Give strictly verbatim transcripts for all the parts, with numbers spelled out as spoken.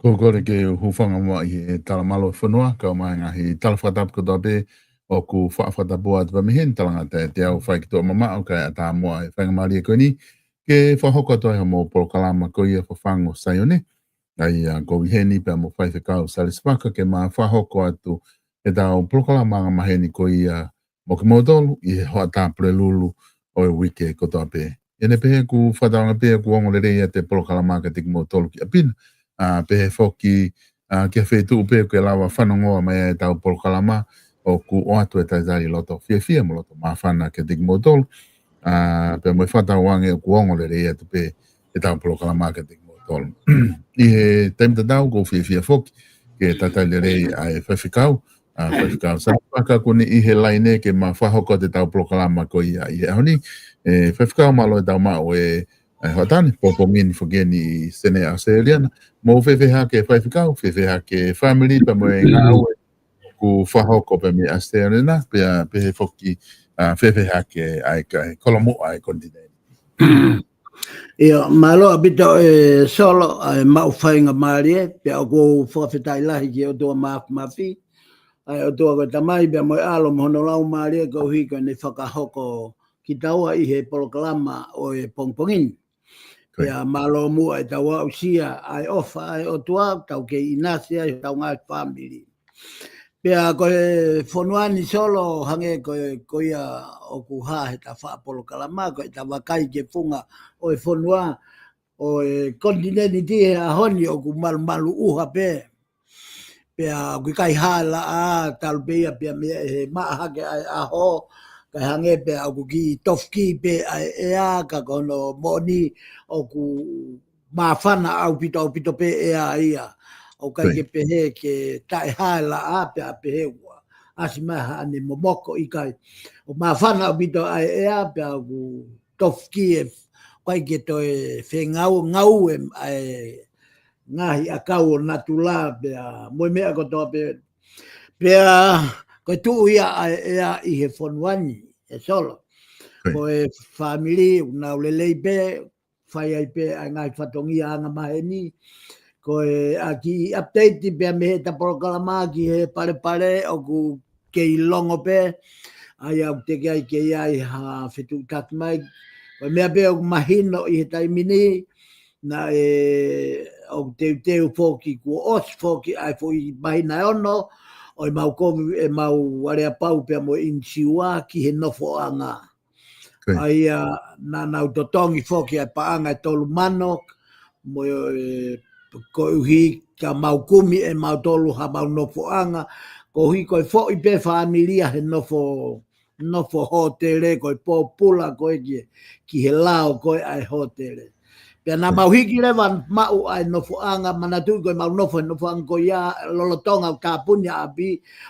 Ko e kole ke u hūfanga muʻa ʻi he tala mālō e fonua, kae ʻumaʻā e ngaahi tala fakatapu kotoa pē ʻoku faʻa fakatapu atu pē mei heni, talangata ʻiate au Faikituʻa Mamaʻo, kae ʻatā muʻa e faingamālie ko eni ke fakahoko atu ai hoʻomou polokalama ko ia Fafangu ʻo Saione. ʻA ia ko au ʻi heni pea mo Faifekau Salesi Vaka ke ma fakahoko atu ʻetau polokalama angamaheni ko ia mo kimoutolu ʻi he hoʻatā Pulelulu ʻo e uike kotoa pē. ʻI heʻene pehē, ʻoku fakatauange pē ʻoku ongo lelei ʻa e polokalama kiate kimoutolu ki ʻapi na. ʻA, pehē foki, ʻa, ki ha feituʻu pē ʻoku ke lava fanongoa mai ai ʻetau polokalama, ʻoku ʻoatu e talitali loto fiefia mo loto māfana kiate kimoutolu. ʻA, pea mo e fakatauange ʻoku ongo lelei atu pē ʻetau polokalama kiate kimoutolu. ʻI he taimi tatau ʻoku ou fiefia foki ke talitali lelei ʻa e Faifekau, ʻa, Faifekau Salesi Vaka, ʻoku ne ʻi he laine ke ma fakahoko atu ʻetau polokalama ko ia ʻi he ʻaho ni. ʻE, Faifekau, mālō e tau maʻu e, e hoʻatā ni, pongipongi ni foki eni ʻi Senē, ʻAositelēlia na. Mou fēfē hake Faifekau, fēfē hake fāmili pea mo e ngāue ʻoku fakahoko pē mei ʻAositelēlia na, pea pehē foki, ʻa, fēfē hake ʻa e ka-, e kolomuʻa ʻa e konitinēniti. ʻIo, mālō ʻaupito e Solo, ʻa e maʻu faingamālie, pea ʻoku ou fakafetaʻi lahi ki he ʻOtua Māfimafi, ʻa e ʻOtua ko e Tamai, pea mo e ʻAlo mo hono Laumālie koeʻuhi ko ʻene fakahoko kitaua ʻi he polokalama ʻo e pongipongi ni. Ko ia. Pea mālō muʻa ʻetau aʻusia ʻa e ʻofa ʻa e ʻOtua, tau kei ʻinasi ai hotau ngaahi fāmili. Pea ko e fonua ni Solo, hangē ko e, ko ia ʻoku hā heʻeta faʻa polokalama, ko ʻeta vakai ki he funga ʻo e fonua, ʻo e konitinēniti he ʻaho ni ʻoku malumalu ʻuha pē. Pea ʻoku ʻikai hā e laʻā, talu pē ia pea mei he maʻa hake ʻa e ʻaho, kae hangē pea ʻoku kiʻi tofuki pē ʻa e ʻea, ka ko hono moʻoni ʻoku māfana ʻaupito, ʻaupito pē ʻea ia. ʻOku ʻikai ke pehē ke taʻehā e laʻā pea pehē ʻoku ʻasi mai haʻane momoko, ʻikai. ʻOku māfana ʻaupito ʻa e ʻea pea ʻoku tofuki e, ʻoku ʻikai ke toe fengāuengāue ʻa e ngaahi ʻakau ʻo natula pea mo e meʻa kotoa pē. Pea ko e tuʻu ia ʻa e ʻea ʻi he fonua ni, e Solo. Ko ia. Ko e fāmili, ʻoku nau lelei pē, fai ai pē ʻa e ngaahi fatongia angamaheni. Ko e ʻa e kiʻi update pea mei heʻeta polokalama ki he palepale ʻoku kei longo pē, ʻa ia ʻoku teʻeki ai ke ʻi ai ha fetuʻutaki mai. Ko e meʻa pē ʻoku mahino ʻi he taimi ni, naʻe ʻoku teuteu foki, kuo ʻosi foki ʻa e foʻi māhina ʻe ono ʻo ʻemau kovi, ʻemau aleapau pea mo e ʻinisiua ki he nofoʻanga. Ko ia. ʻA ia naʻa nau totongi foki ʻa e paʻanga ʻe tolu mano, mo e koeʻuhi ka mau kumi ʻe mautolu haʻamau nofoʻanga, koeʻuhi ko e foʻi pē fāmili ia he nofo, nofo hōtele, ko e pōpula ko ē ki, ki he lao ko ē ʻa e hōtele. Pea naʻa mau hiki leva maʻu ʻa e nofoʻanga, manatuʻi ko ʻemau nofo he nofoʻanga ko ia lolotonga ʻo tāpuni ʻa ʻapi,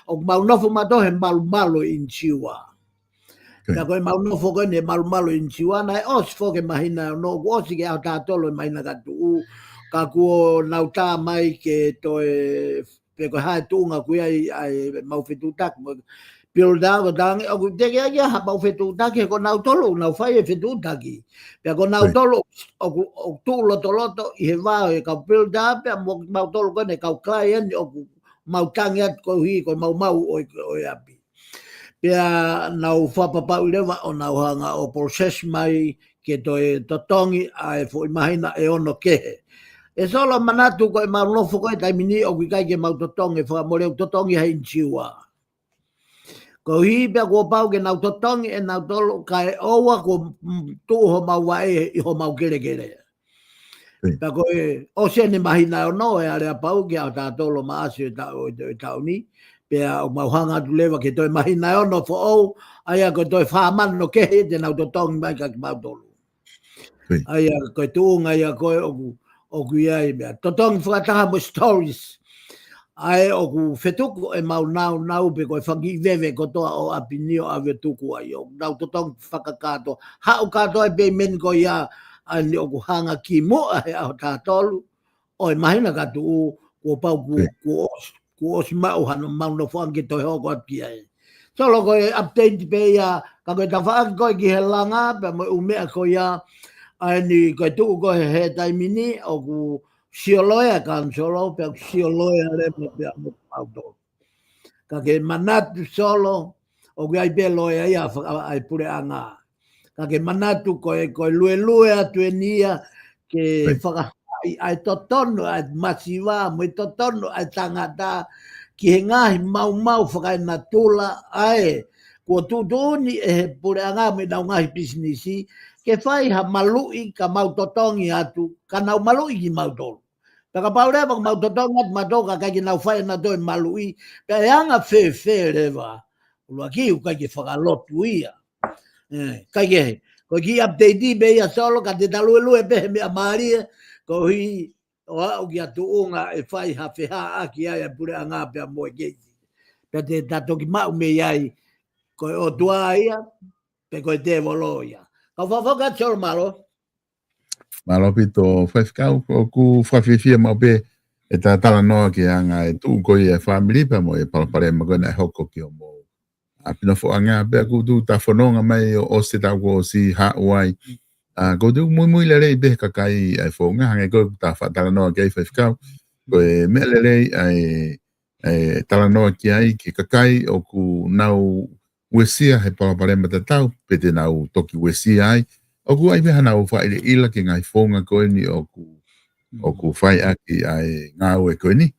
ʻoku mau nofo mautolu he malumalu ʻinisiua. Ko ia. Pea ko ʻemau nofo ko eni he malumalu ʻinisiua, naʻe ʻosi foki e māhina ʻe ono, kuo ʻosi ke ʻaho taha tolu e māhina ka tuʻu, ka kuo nau tā mai ke toe, pe ko e hā e tuʻunga ʻoku ʻi ai ʻa ʻemau fetuʻutaki mo e builder, ko e tangi, ʻoku teʻeki ai ke ʻi ai haʻamau fetuʻutaki, he ko nautolu ʻoku nau fai e fetuʻutaki. Pea ko nautolu ʻoku, ʻoku tuʻu lotoloto ʻi he vā ʻo e kau builder, pea mo mautolu ko eni kau client ʻoku mau tangi atu koeʻuhi ko ʻemau maʻu ʻo e, ʻo e ʻapi. Pea nau fakapapauʻi leva ʻo nau hanga ʻo process mai ke toe totongi ʻa e foʻi māhina ʻe ono kehe. ʻE Solo, manatu ko ʻemau nofo ko ē he taimi ni ʻoku ʻikai ke mau totongi, fakamole ʻoku totongi ʻe he ʻinisiua. Koeʻuhi pea kuo pau ke nau totongi ʻe nautolu kae ʻoua kuo, mm, tuʻu homau vaʻe ʻi homau kelekele. Ko ia. Pea ko e ʻosi eni e māhina ʻe ono ʻo e aleapau ki he ʻaho taha tolu ʻo Maʻasi ʻo e taʻu, ʻo e taʻu ni. Pea ʻoku mau hanga atu leva ki he toe māhina ʻe ono foʻou, ʻa ia ko e toe fā mano kehe te nau totongi mai kia kimautolu. Ko ia. ʻA ia ko e tuʻunga ia ko ē ʻoku, ʻoku ʻi ai e meʻa. Totongi fakataha mo e stories. ʻA ē ʻoku fetuku ʻemau nāunau pe ko e fanga kiʻi veve kotoa ʻo ʻapi ni ʻo ʻave ʻo tuku ai. ʻOku nau totongi fakakātoa. Haʻu kātoa e payment ko ia ʻa eni ʻoku hanga kimuʻa he ʻaho taha tolu ʻo e māhina ka tuʻu, kuo pau kuo, kuo ʻosi, kuo ʻosi maʻu hano mau nofoʻanga ke toe hoko atu ki ai. Solo, ko e update pē ia, ka ko e tafaʻaki ko ē ki he langa, pea mo e ʻū meʻa ko ia, ʻa eni ko e tuʻu ko ē he taimi ni, ʻoku sio loea kanisolo, pea sio loea leva pea mo mautolu. Ka ke manatu Solo, ʻoku ʻi ai pē loea ia faka-, ʻa e puleʻanga. Ka ke manatu ko e, ko e luelue atu eni ia ke Right. fakahaʻi ʻa e totonu ʻa e masiva, mo e totonu ʻa e tangata, ki he ngaahi maumau fakaenatula, ʻa ē, kuo tuʻutuʻuni ʻe he puleʻanga mo ʻenau ngaahi pisinisi, ke fai ha maluʻi ka mau totongi atu, ka nau maluʻi kimautolu. Pea kapau leva ʻoku mau totongi atu mautolu ka ʻikai ke nau fai ʻenautolu e maluʻi, pea ʻe anga fēfē leva. ʻUluaki ʻoku ʻikai ke fakalotu ia. ʻE, ʻikai ke, ko e kiʻi update pē ia Solo, ka te ta luelue pē he meʻa mālie, koeʻuhi ʻo aʻu ki ha tuʻunga ʻe fai ha fehāʻaki ai ʻa e puleʻanga pea mo e keisi. Pea te ta toki maʻu mei ai, ko e ʻOtua ia, pe ko e tēvolo ia. Kau fakafoki atu Solo, mālō. Mālō ʻaupito Faifekau, ʻoku fakafiefia maʻu pē ʻeta talanoa ki he anga e tuʻu ko ia e fāmili pea mo e palopalema ko ē naʻe hoko ki homou ʻapi nofoʻanga, pea kuo tuʻu ta fononga mai ʻo ʻosi e taʻu kuo ʻosi haʻu ai. ʻA, ʻoku tuʻu muimui lelei pē he kakai ʻa e founga, hangē ko ē ʻoku ta faʻa talanoa ki ai Faifekau, ko e meʻa lelei ʻa e, ʻa e talanoa ki ai ki he kakai ʻoku nau uesia he palopalema tatau, pe te nau toki uesia ai. ʻOku ʻi ai pē haʻanau fakaʻilaʻila ki he ngaahi founga ko eni ʻoku, ʻoku fai ʻaki ʻa e ngāue ko eni.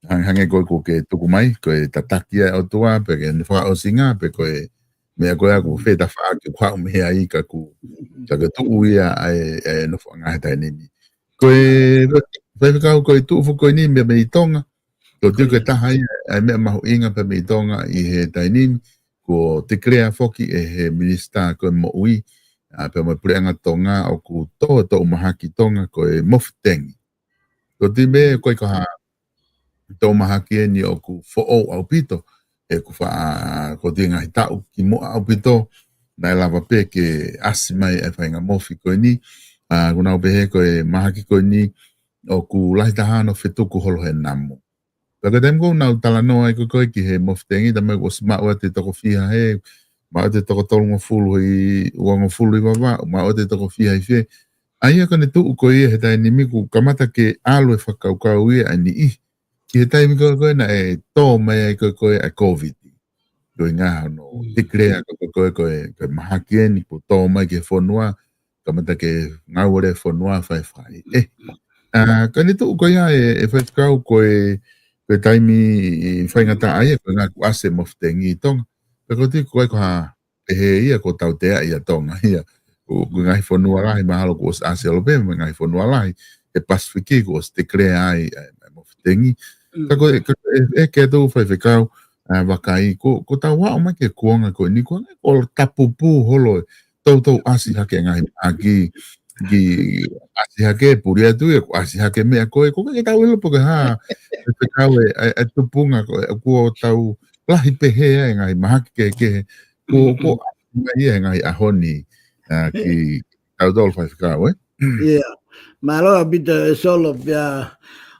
Hang-, hangē ko ē ʻoku ke tuku mai, ko e tataki ʻa e ʻOtua, pe ko e fakaʻosinga, pe ko e meʻa ko ē ʻoku fetafaʻaki ʻoku haʻu mei ai ka kuo, ka kuo tuʻu ia ʻa e, ʻa e nofoʻanga he taimi ni. Ko e, Faifekau, ko e tuʻu foki ko eni mei, mei Tonga, ʻoku ou tui ko e taha ia ʻa e meʻa mahuʻinga pē mei Tonga ʻi he taimi ni, kuo declare foki ʻe he minisitā ko ē moʻui, ʻa, pea mo e puleʻanga Tonga ʻoku tō e toʻu mahaki Tonga ko e mofuteni. ʻOku ou tui mei ko e ko ha toʻu mahaki eni ʻoku foʻou ʻaupito, he ʻoku faʻa, ʻoku ou tui ngaahi taʻu kimuʻa ʻaupito, naʻe lava pē ke ʻasi mai e faʻahinga mofi ko eni, ʻa, ʻoku nau pehē ko e mahaki ko eni, ʻoku lahi taha hono fetuku holo he namu. Pea ko e taimi ko ē ʻoku nau talanoa ai ko ē ki he mofuteni, taimi ʻoku ʻosi maʻu atu e toko fiha hē, maʻu atu e toko tolungofulu ʻi, uangofulu ʻi Vavaʻu, maʻu atu e toko fiha ʻi fē. ʻA ia ko ʻene tuʻu ko ia he taimi ni kuo kamata ke ʻalu e fakakaukau ia ʻa e niʻihi. Ki he taimi ko ē ko ē naʻe tō mai ai ko ē ko ē ʻa e Covid. Ko e ngaahi hono Mm. declare ko ē ko ē ko e, ko e mahaki eni kuo tō mai ki he fonua, kamata ke ngāue leva e fonua faifai. ʻE, ʻa, ka ʻene tuʻu ko ia ʻe, ʻe Faifekau ko e, ko e taimi faingataʻa ia, ko e ngaahi kuo ʻasi e mofuteni ʻi Tonga. Pea ʻoku ou tui ko e ko ha, ʻe he ia kuo tautea ʻa Tonga ia. Ko, ko e ngaahi fonua lahi, mahalo kuo ʻosi ʻasi holo pē mo e ngaahi fonua lahi he Pasifiki kuo ʻosi declare ai, ʻa e, ʻa e mofuteni. Mm. Ka ko e, ka ko e, ʻe, ʻe ke atu Faifekau, ʻa, vakai, ko, ko ʻetau aʻu mai ki he kuonga ko eni, ko e, ko e tapupū holo e toutou ʻasi hake ngaahi mahaki, ki ʻasi hake puli atu ia, kuo ʻasi hake meʻa ko ē, ʻoku ʻikai ke tau ʻilo pe ko e hā, Faifekau, ʻa e, ʻa e, ʻa e tupunga ko ē, kuo tau lahi pehē ai e ngaahi mahaki kehekehe, kuo, kuo ʻasi mai ia he ngaahi ʻaho ni, ʻa, ki, kitautolu Faifekau, ē? ʻIo. Mālō ʻaupito ʻe Solo pea.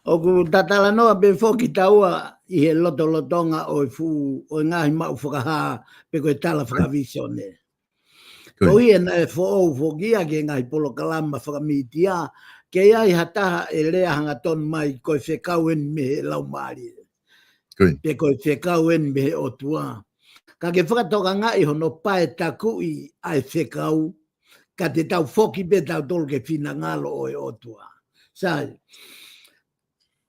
ʻOku ta talanoa pē foki taua ʻi he lotolotonga ʻo e fuʻu, ʻo e ngaahi maʻu fakahā pe ko e tala fakavīsone. Ko ia naʻe foʻou foki ia ki he ngaahi polokalama fakamītia, ke ʻi ai ha taha ʻe lea hangatonu mai ko e fekau eni mei he Laumālie. Pe ko e fekau eni mei he ʻOtua. Ka ke fakatokangaʻi hono paetakuʻi ʻa e fekau, ka te tau foki pē tautolu ki he finangalo ʻo e ʻOtua. Sai,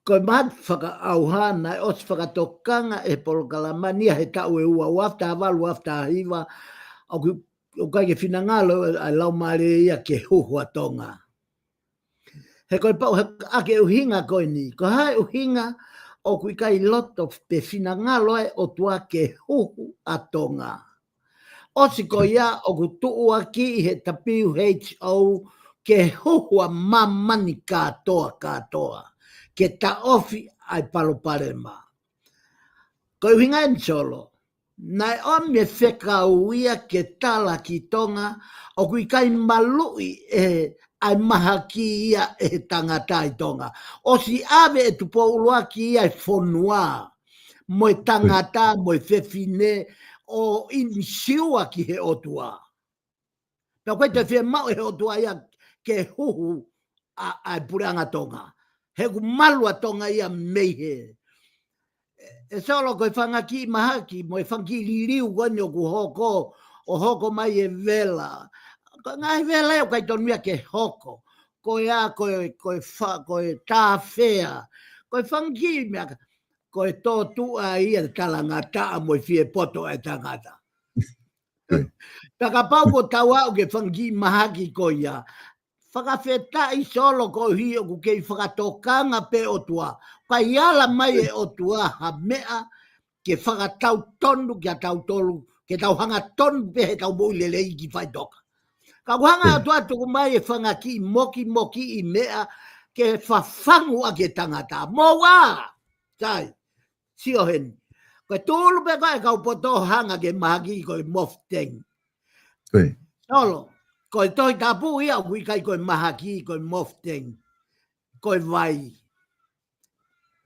ko e mahaki fakaʻauha naʻe ʻosi fakatokanga ʻe he polokalama ni ia he taʻu ʻe ua, ua afe taha valu, ua afe taha hiva, ʻoku, ʻoku ʻikai ke finangalo ʻa e Laumālie ia ke huhu ʻa Tonga. He ko e pau he ʻa e ʻuhinga ko eni, ko e hā e ʻuhinga ʻoku ʻikai loto pe finangalo e ʻOtua ke huhu ʻa Tonga. ʻOsi ko ia ʻoku tuʻuaki ʻi he W H O ke huhu ʻa māmani kātoa kātoa, ke taʻofi ʻa e palopalema. Ko e ʻuhinga eni Solo, naʻe ʻomi e fekau ia ke tala ki Tonga, ʻoku ʻikai maluʻi ʻe ʻa e mahaki ia ʻe he tangata ʻi Tonga. ʻOsi ʻave ʻe Tupou ʻUluaki ia e fonua, mo e tangata, mo e fefine, ʻo ʻinisiua ki he ʻOtua. Pea ʻoku ʻikai toe fiemaʻu ʻe he ʻOtua ia ke huhu ʻa, ʻa e puleʻanga Tonga. He ʻoku malu ʻa Tonga ia mei he. ʻE Solo, ko e fanga kiʻi mahaki, mo e fanga kiʻi liliu ko eni ʻoku hoko, ʻo hoko mai e vela. Ko e ngaahi vela ʻoku ʻikai tonu ia ke hoko. Ko e ʻa, ko e, ko e fa-, ko e tāfea. Ko e fanga kiʻi meʻa, ko e tōtuʻa ia e talangataʻa mo e fiepoto ʻa e tangata. Pea kapau ʻoku tau aʻu ki he fanga kiʻi mahaki ko ia, fakafetaʻi Solo koeʻuhi ʻoku kei fakatokanga pē ʻOtua. Kae ala mai e ʻOtua ha meʻa ke fakatautonu kia tautolu, ke tau hangatonu pē he tau moʻui lelei ki faʻitoka. Ka ʻoku hanga ʻOtua tuku mai e fanga kiʻi mokimokiʻi meʻa ke fafangu ʻaki e tangata. Moua! Sai, sio heni. Ko e tulu pē ko e kau poto hanga ke mahaki ko e mofuteni. Solo, ko e Tohi Tapu ia ʻoku ʻikai ko e mahaki ko e mofuteni. Ko e vai.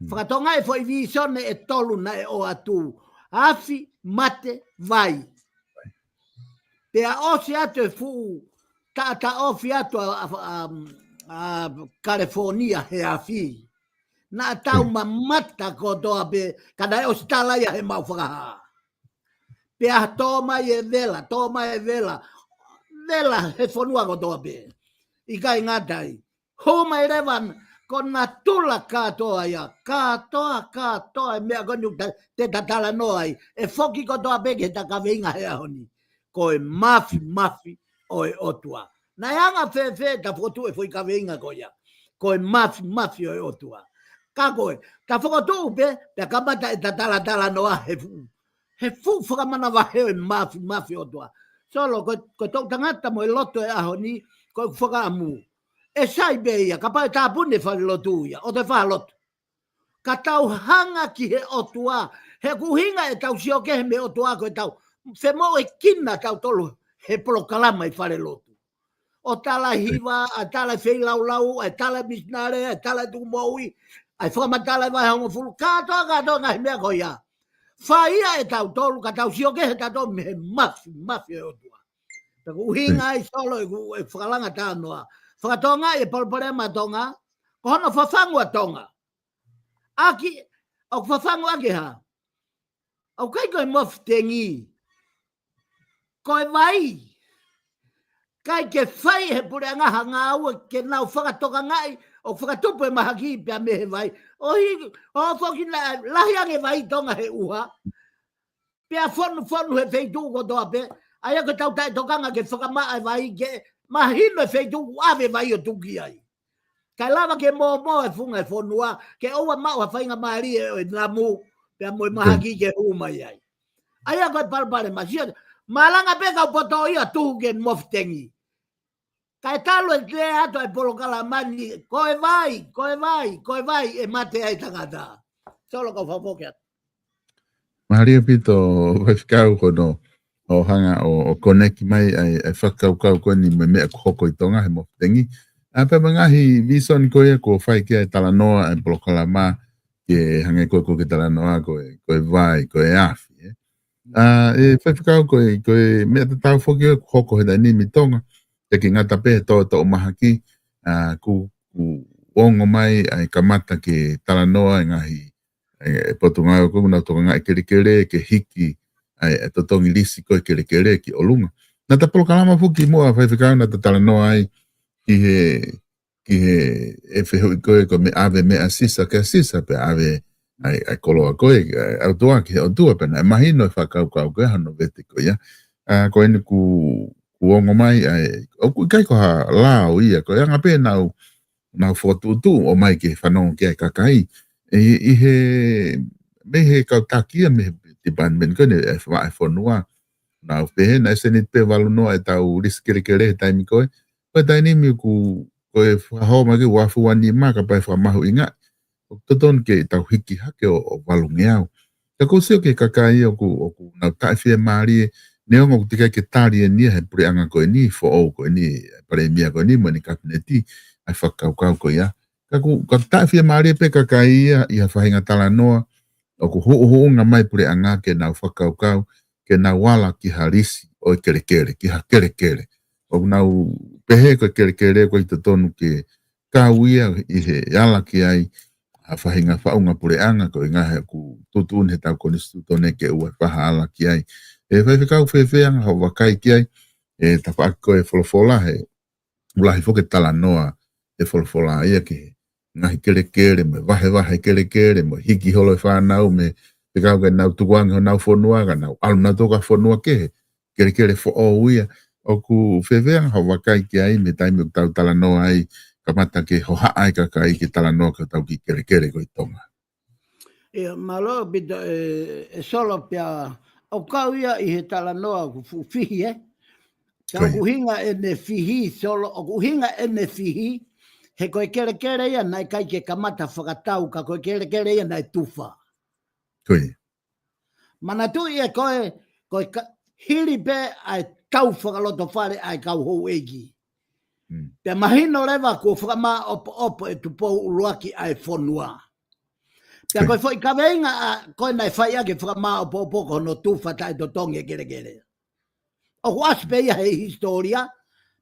Fakatonga e foʻi vīsone ʻe tolu naʻe ʻoatu. Afi, mate, vai. Pea ʻosi atu e fuʻu taʻataʻofi atu ʻa, ʻa, ʻa, ʻa California he afi. Naʻa tau mamata kotoa pē, ka naʻe ʻosi tala ia he maʻu fakahā. Pea tō mai e vela, tō mai e vela. Vela he fonua kotoa pē. ʻIkai ngata ai. Hū mai leva, ko natula kātoa ia. Kātoa, kātoa, e meʻa ko eni te, te ta talanoa ai. ʻE foki kotoa pē ki he ta kaveinga he ʻaho ni. Ko e mafimafi ʻo e ʻOtua. Naʻe anga fēfē ta fokotuʻu e foʻi kaveinga ko ia. Ko e mafimafi ʻo e ʻOtua. Ka ko e, ta fokotuʻu pē, pea kamata e ta talatalanoa he fuʻu. He fuʻu fakamanavahē ʻo e mafimafi ʻo e ʻOtua. Solo, ko, ko e toʻu tangata mo e lotu e ʻaho ni, ko e fakaʻamu. ʻE sai pē ia, kapau ʻe tāpuni e falelotu ia, ʻo te fakalotu. Ka tau hanga ki he ʻOtua, he ʻoku ʻuhinga e tau sio kehe mei he ʻOtua ko e tau femoʻuekina tautolu he polokalama ʻi falelotu. ʻO tala hiva, ʻa tala feilaulau, ʻa tala misinale, ʻa tala tuku moʻui, ʻa fakamatala e vahe hongofulu, kātoa, kātoa ngaahi meʻa ko ia. Fai ia e tautolu, ka tau sio kehe tautolu mei he mafimafi ʻo e ʻOtua. Pea ʻoku ʻuhinga ai Solo ʻeku, ʻeku fakalanga talanoa. Fakatonga e palopalema Tonga, ko hono fafangu ʻa Tonga. ʻAki, ʻoku fafangu ʻaki hā? ʻOku ʻikai ko e mofuteni. Ko e vai. ʻIkai ke fai he puleʻanga ha ngāue ke nau fakatokangaʻi, ʻo fakatupu e mahaki pea mei he vai. ʻOi, ʻo foki na, lahi ange vai Tonga he ʻuha. Pea fonufonu he feituʻu kotoa pē, ʻa ia ko e tau taʻetokanga ke fakamaʻa e vai ke mahino e feituʻu ʻoku ʻave vai ʻo tuki ai. Kae lava ke mōmō e funga e fonua, ke ʻoua maʻu ha faingamālie ʻo e namu, pea mo e mahaki ke hū mai ai. ʻA ia ko e palopalema, sio, malanga pē kau poto ia tuhu ke mofuteni. Kae talu e te atu e polokalama ni, ko e vai, ko e vai, ko e vai, ʻe mate ai tangata. Solo kau fakafoki atu. Mālie ʻaupito, Faifekau, ko hono, ʻo hanga ʻo, ʻo koneki mai ʻa e, ʻa e fakakaukau ko eni mo e meʻa ʻoku hoko ʻi Tonga he mofuteni. ʻA pea mo e ngaahi vīsone ko ia kuo fai ki ai e talanoa ʻa e polokalama ke hangē ko e, ko e ke talanoa ko e, ko e vai, ko e afi, ē. ʻA, ʻe Faifekau ko e, ko e meʻa tatau foki ʻoku hoko he taimi ni ʻi Tonga, ʻikai ke ngata pē he tō e toʻu mahaki, ʻa, kuo, kuo ongo mai ʻa e kamata ke talanoa e ngaahi, ʻe, ʻe Potungāue ko ē ʻoku nau tokangaʻi e kelekele, ke hiki ʻa e, ʻa e totongi lisi ko ē kelekele ki ʻolunga. Naʻa ta polokalama foki muʻa Faifekau naʻa ta talanoa ai ki he, ki he, ʻe fehuʻi ko ē ko e meʻa ʻave meʻa ʻa Sisa kia Sisa pea ʻave ʻa e, ʻa e koloa ko ē, ʻa e ʻOtua ki he ʻOtua pea naʻe mahino e fakakaukau ko ē hono vete ko ia. ʻA, ko eni kuo, kuo ongo mai, ʻa e, ʻoku ʻikai ko ha lao ia, ko e anga pē ʻenau, ʻenau fokotuʻutuʻu ʻomai ke fanongo ki ai e kakai. ʻI, ʻi he, mei he kau taki ia, mei he department ko eni ʻa e Vaʻa ʻo e Fonua. Nau pehē naʻe seniti pē valu noa e tau lisi kelekele he taimi ko ē. Ko e taimi ni ʻoku, ko e fakahō mai ki he uafu uanima kapau ʻe fakamahuʻingaʻi. ʻOku totonu ke tau hiki hake ʻo, ʻo valungeau. Ka ʻoku ou sio ki he kakai ʻoku, ʻoku nau taʻefiemālie, neongo ʻoku teʻeki ai ke tali eni ia he puleʻanga ko eni, foʻou ko eni, palēmia ko eni, mo eni kapineti, ʻa e fakakaukau ko ia. Ka ʻoku, ka taʻefiemālie pē kakai ia, ʻi ha faʻahinga talanoa, ʻoku huʻuhuʻunga mai puleʻanga ke nau fakakaukau, ke nau ala ki ha lisi ʻo e kelekele, ki ha kelekele. ʻOku nau pehē ko e kelekele, ʻoku ʻikai totonu ke, kau ia ʻi he ala ki ai ʻa e faʻahinga faʻunga puleʻanga ko e ngaahi ʻoku tuʻutuʻuni he ʻetau konisitūtone ke ʻoua ʻe faʻa ala ki ai. ʻE Faifekau, fēfē anga hoʻo vakai ki ai, ʻe tafaʻaki ko e folofola he ʻoku lahi foki e talanoa ʻe folofola ia ki he ngaahi kelekele mo e vahevahe kelekele mo e hiki holo e fānau mei he fekau ke nau tukuange honau fonua ka nau ʻalu nautolu ki ha fonua kehe, kelekele foʻou ia. ʻOku fēfē anga hoʻo vakai ki ai mei he taimi ʻoku tau talanoa ai kamata ke hohaʻa ai e kakai ke talanoa ki hotau kiʻi kelekele ko ē ʻi Tonga? ʻIa, mālō ʻaupito ʻe, ʻe Solo pea ʻoku kau ia ʻi he talanoa ʻoku fuʻu fihi ē. Ka ʻoku ʻuhinga ʻene fihi Solo, ʻoku ʻuhinga ʻene fihi, he ko e kelekele ia naʻe ʻikai ke kamata fakatau ka ko e kelekele ia naʻe tufa. Ko ia. Manatuʻi ē ko e, ko e ka, hili pē ʻa e tau fakalotofale ʻa e kau houʻeiki. Mm. Pea mahino leva kuo fakamāʻopoʻopo ʻe Tupou ʻUluaki ʻa e fonua. Pea ko e foʻi kaveinga ʻa, ko ē naʻe fai ʻaki e fakamāʻopoʻopo ko hono tufa taʻetotongi e kelekele. ʻOku ʻasi pē ia he hisitōlia,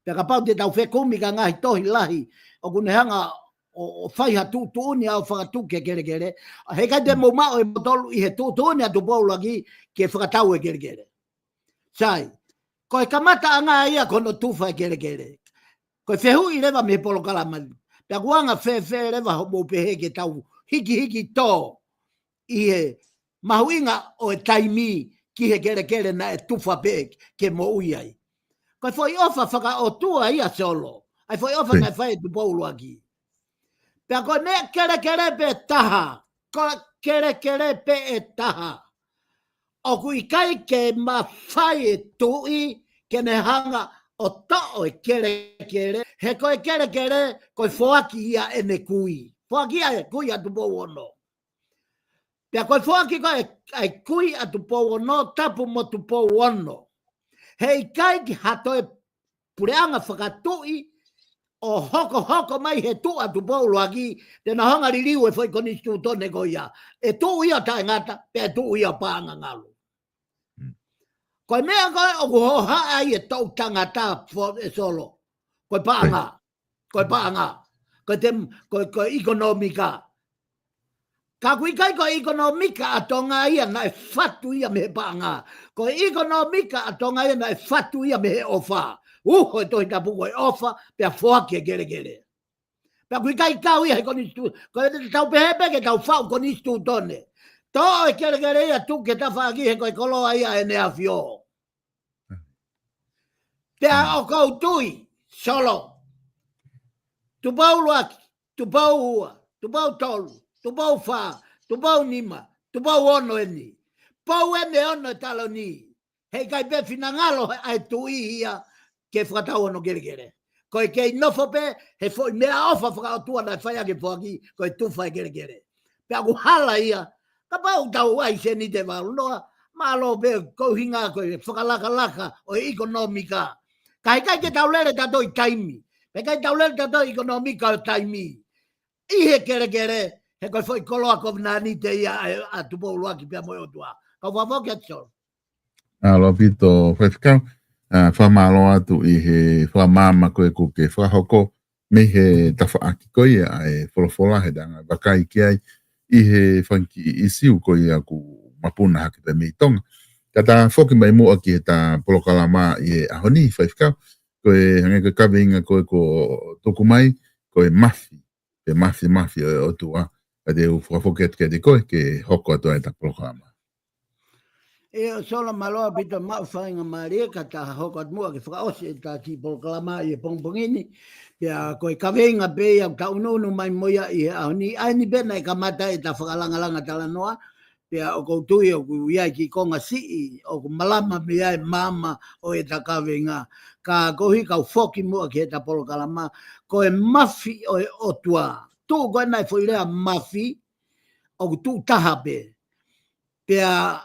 pea kapau te tau fekumi ki he ngaahi tohi lahi, ʻoku ne hanga ʻo, ʻo fai ha tuʻutuʻuni ʻo fakatuki e kelekele. He ʻikai te mou maʻu ʻe moutolu ʻi he tuʻutuʻuni ʻa Tupou ʻUluaki ke fakatau e kelekele. Sai, ko e kamataʻanga ia ko hono tufa e kelekele. Ko e fehuʻi leva mei he polokalama ni. Pea ʻoku anga fēfē leva hoʻomou pehē ke tau hikihiki tō ʻi he mahuʻinga ʻo e taimi ki he kelekele naʻe tufa pē ke moʻui ai. Ko e foʻi ʻofa fakaʻotua ia Solo. ʻA e foʻi ʻofa naʻe fai ʻe Tupou ʻUluaki. Pea ko e meʻa kelekele pē taha. Ko e kelekele pē ʻe taha. ʻOku ʻikai ke mafai e tuʻi ke ne hanga ʻo toʻo e kelekele. He ko e kelekele, ko e foaki ia ʻene kui. Foaki ia e kui ʻa Tupou Ono. Pea ko e foaki ko ē ʻa e kui ʻa Tupou Ono, Tapu mo Tupou Ono. He ʻikai ke ha toe puleʻanga fakatuʻi ʻo hokohoko mai he tuʻu ʻa Tupou ʻUluaki, te na hanga liliu e foʻi konisitūtone ko ia. ʻE tuʻu ia ʻo taʻengata, pea ʻe tuʻu ia ʻo paʻanga ngalu. Mm. Ko e meʻa ko ē ʻoku hohaʻa ai e toʻu tangata fo-, ʻe Solo. Ko e paʻanga. Ko e paʻanga. Ko e tem-, ko e, ko e ʻikonōmika. Ka ʻoku ʻikai ko e ʻikonōmika ʻa Tonga ia naʻe fatu ia mei he paʻanga. Ko e ʻikonōmika ʻa Tonga ia naʻe fatu ia mei he ʻofa. Uho e Tohi Tapu ko e ʻofa, pea foaki e kelekele. Pea ʻoku ʻikai kau ia he konisitū-, ko e tau pehē pē ke tau faʻu konisitūtone. Toʻo e kelekele ia tuku ki tafaʻaki he ko e koloa ia ʻEne ʻAfio. Pea ʻoku ou tui, Solo. Tupou ʻUluaki, Tupou Ua, Tupou Tolu, Tupou Fā, Tupou Nima, Tupou Ono eni. Pou eni ʻe ono e taloni. He ʻikai pē finangalo he ʻa e tuʻi ia ke fakatau hono kelekele. Ko e kei nofo pē, he foʻi meʻaʻofa fakaʻotua naʻe fai ʻaki e foaki, ko e tufa e kelekele. Pea ʻoku hala ia, kapau tau ʻai seniti ʻe valu noa, mālō pē ko e ʻuhinga ko e fakalakalaka ʻo e ʻikonōmika. Ka ʻikai ke tau lele tautolu ʻi taimi. Pea ʻikai tau lele tautolu ʻi ʻikonōmika ʻo taimi. ʻI he kelekele, he ko e foʻi koloa kovinānite ia ʻa, ʻa Tupou ʻUluaki pea mo e ʻOtua. Kau fakafoki atu Solo. Mālō ʻaupito Faifekau, ʻa, fakamālō atu ʻi he fakamaama ko ē kuo ke fakahoko mei he tafaʻaki ko ia ʻa e folofola he anga vakai ki ai ʻi he fanga kiʻi ʻīsiu ko ia ʻoku mapuna hake pē mei Tonga. Ka ta foki mai muʻa ki heʻeta polokalama ʻi he ʻaho ni Faifekau, ko e hangē ko e kaveinga ko ē kuo tuku mai, ko e mafi, pe mafimafi ʻo e ʻOtua, ka te u fakafoki atu kiate koe ke hoko atu ai ʻeta polokalama. ʻIo Solo, mālō ʻaupito, maʻu faingamālie ka ta hoko atu muʻa ke fakaʻosi ʻeta kiʻi polokalama ʻi he pongipongi ni. Pea ko e kaveinga pē ia ʻoku ta ʻunuʻunu mai mo ia ʻi he ʻaho ni, ʻa eni pē naʻe kamata ʻeta fakalangalanga talanoa. Pea ʻoku ou tui ʻoku ʻi ai e kiʻi konga siʻi ʻoku malama mei ai e maama ʻo ʻeta kaveinga. Ka koeʻuhi kau foki muʻa ki heʻeta polokalama, ko e mafi ʻo e ʻOtua. Tuʻu ko ē ʻa e foʻi lea mafi, ʻoku tuʻu taha pē. Pea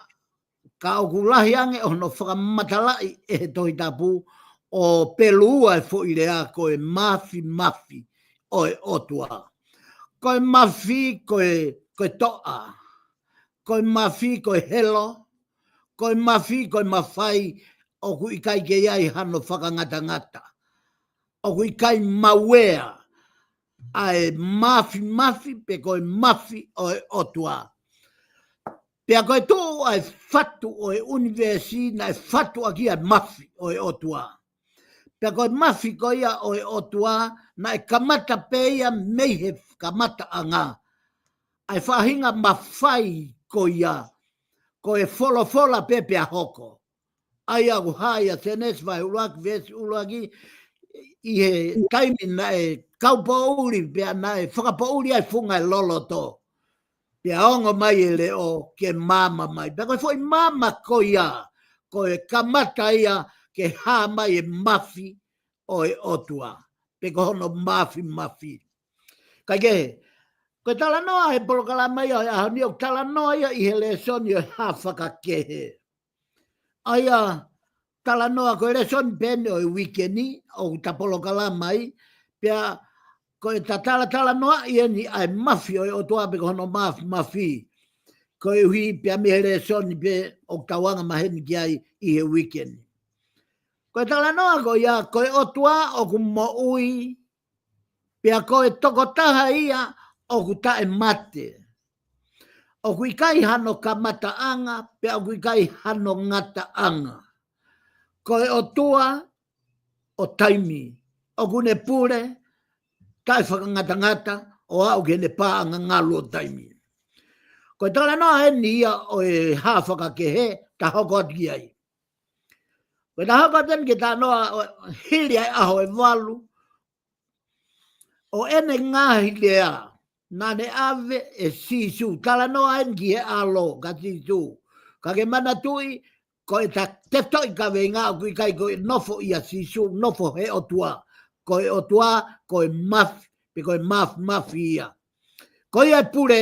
ka ʻoku lahi ange hono fakamatalaʻi ʻe he Tohi Tapu ʻo pelu ua e foʻi lea ko e mafimafi ʻo e ʻOtua. Ko e mafi ko e, ko e toʻa. Ko e mafi ko e helo. Ko e mafi ko e mafai ʻoku ʻikai ke ʻi ai hano fakangatangata. ʻOku ʻikai mauea. ʻa e mafimafi pe ko e mafi ʻo e ʻOtua. Pea ko e tuʻu ʻa e fatu ʻo e ʻunivēsi naʻe fatu ʻaki ʻa e mafi ʻo e ʻOtua. Pea ko e mafi ko ia ʻo e ʻOtua naʻe kamata pē ia mei he kamataʻanga. ʻA e faʻahinga mafai ko ia, ko e folofola pē pea hoko. ʻA ia ʻoku hā ia Sēnesi vahe ʻuluaki, veesi ʻuluaki, ʻi he taimi naʻe kaupoʻuli pea naʻe fakapoʻuli ai funga e loloto. Pea ongo mai e leʻo ke maama mai. Pea ko e foʻi maama ko ia, ko e kamata ia ke hā mai e mafi ʻo e ʻOtua. Pe ko hono mafimafi. Kaikehe, ko e talanoa he polokalama ia ʻo e ʻaho ni ʻoku talanoa ia ʻi he lēsoni ʻo e hā fakakehe. ʻA ia talanoa ko e lēsoni pē eni ʻo e uike ni ʻoku ta polokalama ai, pea ko e ta talatalanoaʻi eni ʻa e mafi ʻo e ʻOtua pe ko hono mafimafi. Koeʻuhi pea mei he lēsoni pē ʻoku tau anga maheni ki ai ʻi he uike ni. Ko e talanoa ko ia, ko e ʻOtua ʻoku moʻui, pea ko e tokotaha ia ʻoku taʻemate. ʻOku ʻikai hano kamataʻanga, pea ʻoku ʻikai hano ngataʻanga. Ko e ʻOtua ʻo taimi, ʻoku ne pule, taʻefakangatangata, ʻo aʻu ki heʻene paʻanga ngalu ʻo taimi. Ko e talanoa eni ia ʻo e hā fakakehe, ta hoko atu ki ai. Ko e ta hoko atu eni ki he talanoa ʻo hili ʻa e ʻaho ʻe valu, ʻo ʻene ngaahi lea, naʻa ne ʻave ʻe Sīsū, talanoa eni ki he ʻAlo, ka Sīsū. Ka ke manatuʻi, ko e ta tefitoʻi kaveinga ʻoku ʻikai ko e nofo ʻia Sīsū, nofo he ʻOtua. Ko e ʻOtua, ko e mafi, pe ko e mafimafi ia. Ko ia ʻe pule,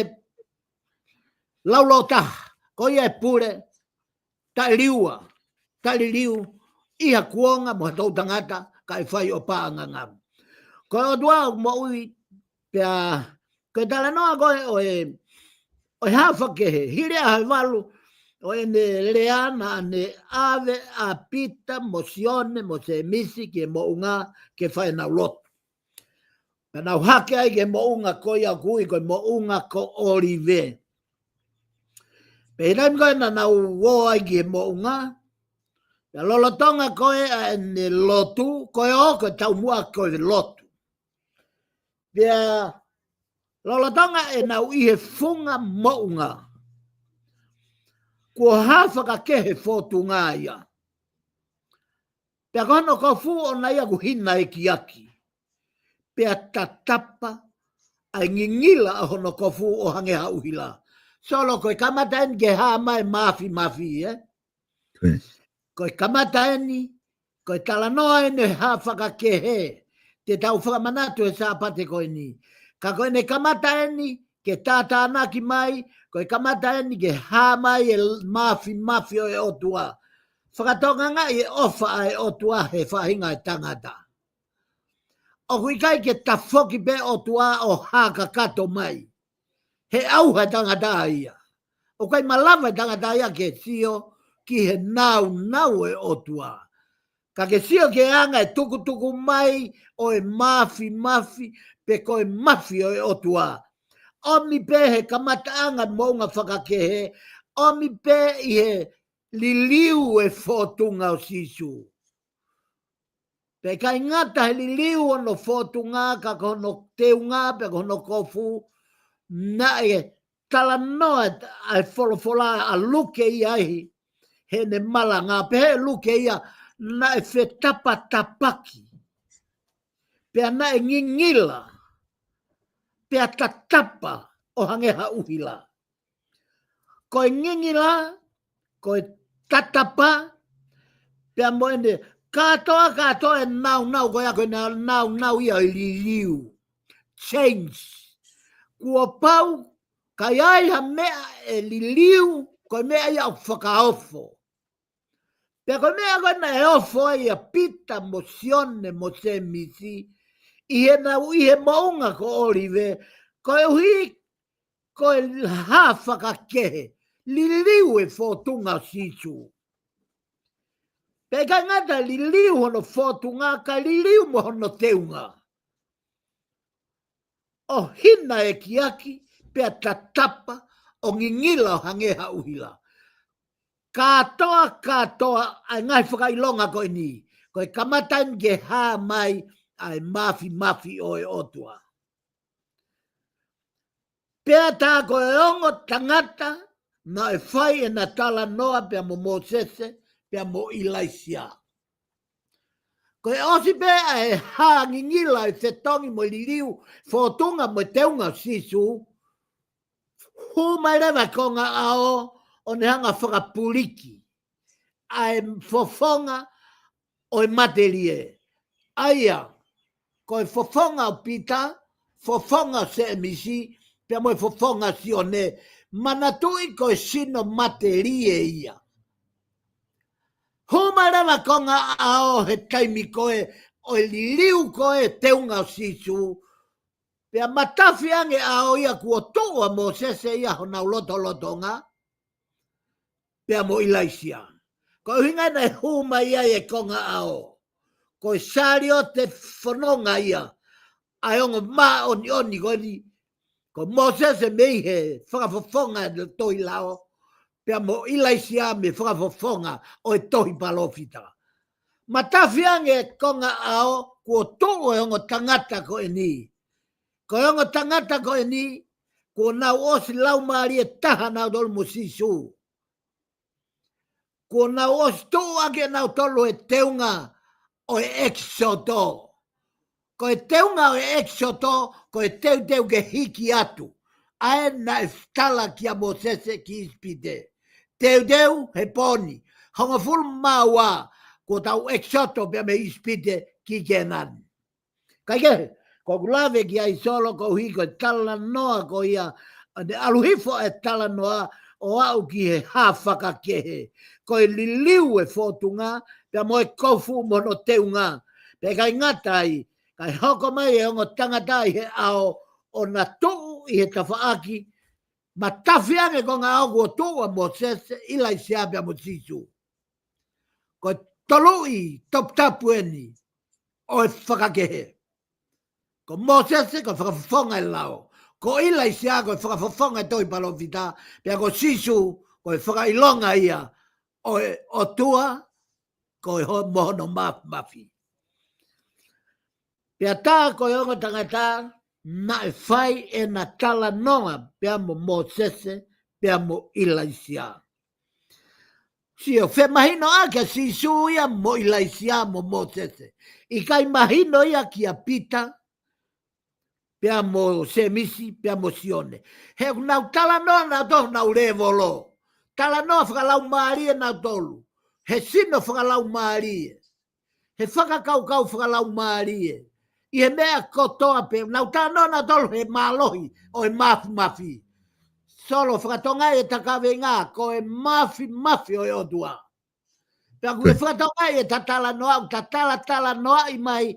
laulōtaha, ko ia ʻe pule, taʻeliua, taʻeliliu, ʻi ha kuonga mo ha toʻutangata, kae fai ʻo paʻanga ngalu. Ko e ʻOtua ʻoku moʻui, pea, ko e talanoa ko ē ʻo e, ʻo e hā fakakehe, hili ʻa e ʻaho ʻe valu, ʻo ʻene lea naʻa ne ʻave ʻa Pita mo Sione mo Sēmisi ki he moʻunga ke fai ʻenau lotu. Pea nau hake ai ki he moʻunga ko ia ʻoku ui ko e moʻunga ko ʻŌlive. Pea ʻi he taimi ko ē naʻa nau ō ai ki he moʻunga, pea lolotonga ko ē ʻa ʻene lotu, ko e ō ko e taumuʻa ko e lotu. Pea lolotonga ʻenau ʻi he funga moʻunga, kuo hā fakakehe fōtunga ia. Pea ko hono kofu ʻoʻona ia ʻoku hina ekiaki. Pea tatapa ʻa e ngingila ʻo hono kofu ʻo hangē ha ʻuhila. Solo, ko e kamata eni ke hā mai mafimafi, ē? Ko e kamata eni, ko e talanoa eni ʻo e hā fakakehe. Te tau fakamanatu he Sāpate ko eni. Ka ko ʻene kamata eni ke tātānaki mai, ko e kamata eni ke hā mai e mafimafi ʻo e ʻOtua. Fakatokangaʻi e ʻofa ʻa e ʻOtua he faʻahinga ʻo e tangata. ʻOku ʻikai ke tafoki pē ʻOtua ʻo hā kakato mai. He ʻauha e tangata ia. ʻOku ʻikai malava e tangata ia ke sio ki he nāunau ʻo e ʻOtua. Ka ke sio ki he anga e tukutuku mai ʻo e mafimafi pe ko e mafi ʻo e ʻOtua. ʻOmi pē he kamataʻanga moʻunga fakakehe, ʻomi pē ʻi he liliu e fōtunga ʻo Sīsū. Pea ʻikai ngata he liliu hono fōtunga ka ko hono teunga pea ko hono kofu, naʻe talanoa ʻa e folofola ʻa Luke ia ai, heʻene malanga, pehē ʻe Luke ia, naʻe fetapatapaki. Pea naʻe ngingila, pea tatapa ʻo hangē ha ʻuhila. Ko e ngingila, ko e tatapa, pea mo ʻene kātoa, kātoa e nāunau, ko ia ko e nā-, nāunau ia ʻo e liliu. Change. Kuo pau, ka ʻi ai ha meʻa ʻe liliu, ko e meʻa ia ʻoku fakaofo. Pea ko e meʻa ko ē naʻe ofo ai ʻa Pita mo Sione mo Sēmisi, ʻi heʻenau ʻi he moʻunga ko ʻŌlive, koeʻuhi ko e hā fakakehe, liliu e fōtunga ʻo Sīsū. Pea ʻikai ngata liliu hono fōtunga, ka liliu mo hono teunga. ʻo hina e kiaki, pea tatapa, ʻo ngingila ʻo hangē ha ʻuhila. Kātoa, kātoa ʻa e ngaahi fakaʻilonga ko eni, ko e kamata eni ke hā mai ʻa e mafimafi ʻo e ʻOtua. Pea tā ko e ongo tangata naʻe fai ʻena talanoa pea mo Mōsese, pea mo ʻIlaisiā. Ko e ʻosi pē ʻa e hā ngingila e fetongi mo e liliu fōtunga mo e teunga ʻo Sīsū, hū mai leva e konga ʻao ʻo ne hanga fakapuliki ʻa e fofonga ʻo e matelie. ʻA ia, ko e fofonga ʻo Pita, fofonga ʻo Sēmisi, pea mo e fofonga ʻo Sione, manatuʻi ko e sino matelie ia. Hū mai leva e konga ʻao he taimi ko ē ʻo e liliu ko ē teunga ʻo Sīsū, pea matafi ange ʻao ia kuo tuʻu ʻa Mōsese ia honau lotolotonga, pea mo ʻIlaisiā. Ko e ʻuhinga ia naʻe hū mai ai e konga ʻao. Ko e saliote fononga ia ʻa e ongo māʻoniʻoni ko eni, ko Mōsese mei he fakafofonga e tohi lao, pea mo ʻIlaisiā mei he fakafofonga ʻo e tohi palōfita. Matafi ange e konga ʻao kuo tuʻu e ongo tangata ko eni. Ko e ongo tangata ko eni, kuo nau ʻosi laumālie taha nautolu mo Sīsū. Kuo nau ʻosi tuʻu ʻaki ʻe nautolu e teunga ʻo e ʻEkisoto. Ko e teunga ʻo e ʻEkisoto, ko e teuteu ke hiki atu ʻa ē naʻe tala kia Mōsese ki ʻIsipite. Teuteu he pō ni hongofulu mā ua, kuo tau ʻEkisoto pea mei ʻIsipite ki Kēnani. Kaikehe, ko ʻeku lave ki ai Solo koeʻuhi ko e talanoa ko ia, ʻa ʻene ʻalu hifo e talanoa ʻo aʻu ki he hā fakakehe. Ko e liliu e fōtunga, pea mo e kofu mo hono teunga. Pea ʻikai ngata ai, kae hoko mai e ongo tangata ʻi he ʻao ʻo na tuʻu ʻi he tafaʻaki, matafi ange e konga ʻao kuo tuʻu ʻa Mōsese, ʻIlaisiā pea mo Sīsū. Ko e toluʻi toputapu eni ʻo e fakakehe. Ko Mōsese ko e fakafofonga e lao. Ko ʻIlaisiā ko e fakafofonga e tohi palōfita, pea ko Sīsū ko e fakaʻilonga ia ʻo e ʻOtua, ko e ho-, mo hono mafimafi. Pea tā ko e ongo tangata naʻe fai ʻena talanoa pea mo Mōsese, pea mo ʻIlaisiā. Sio, femahinoʻaki ʻa Sīsū ia mo ʻIlaisiā mo Mōsese. ʻIkai mahino ia kia Pita, pea mo Sēmisi, pea mo Sione. He ʻoku nau talanoa nautolu honau lēvolo. Talanoa fakalaumālie nautolu. He sino fakalaumālie. He fakakaukau fakalaumālie. ʻI he meʻa kotoa pē, nau talanoa nautolu he mālohi ʻo e mafimafi. Solo, fakatonga e takavenga, ko e mafimafi ʻo e ʻOtua. Pea ʻoku ke fakatonga e ta talanoa, ʻoku ta talatalanoaʻi mai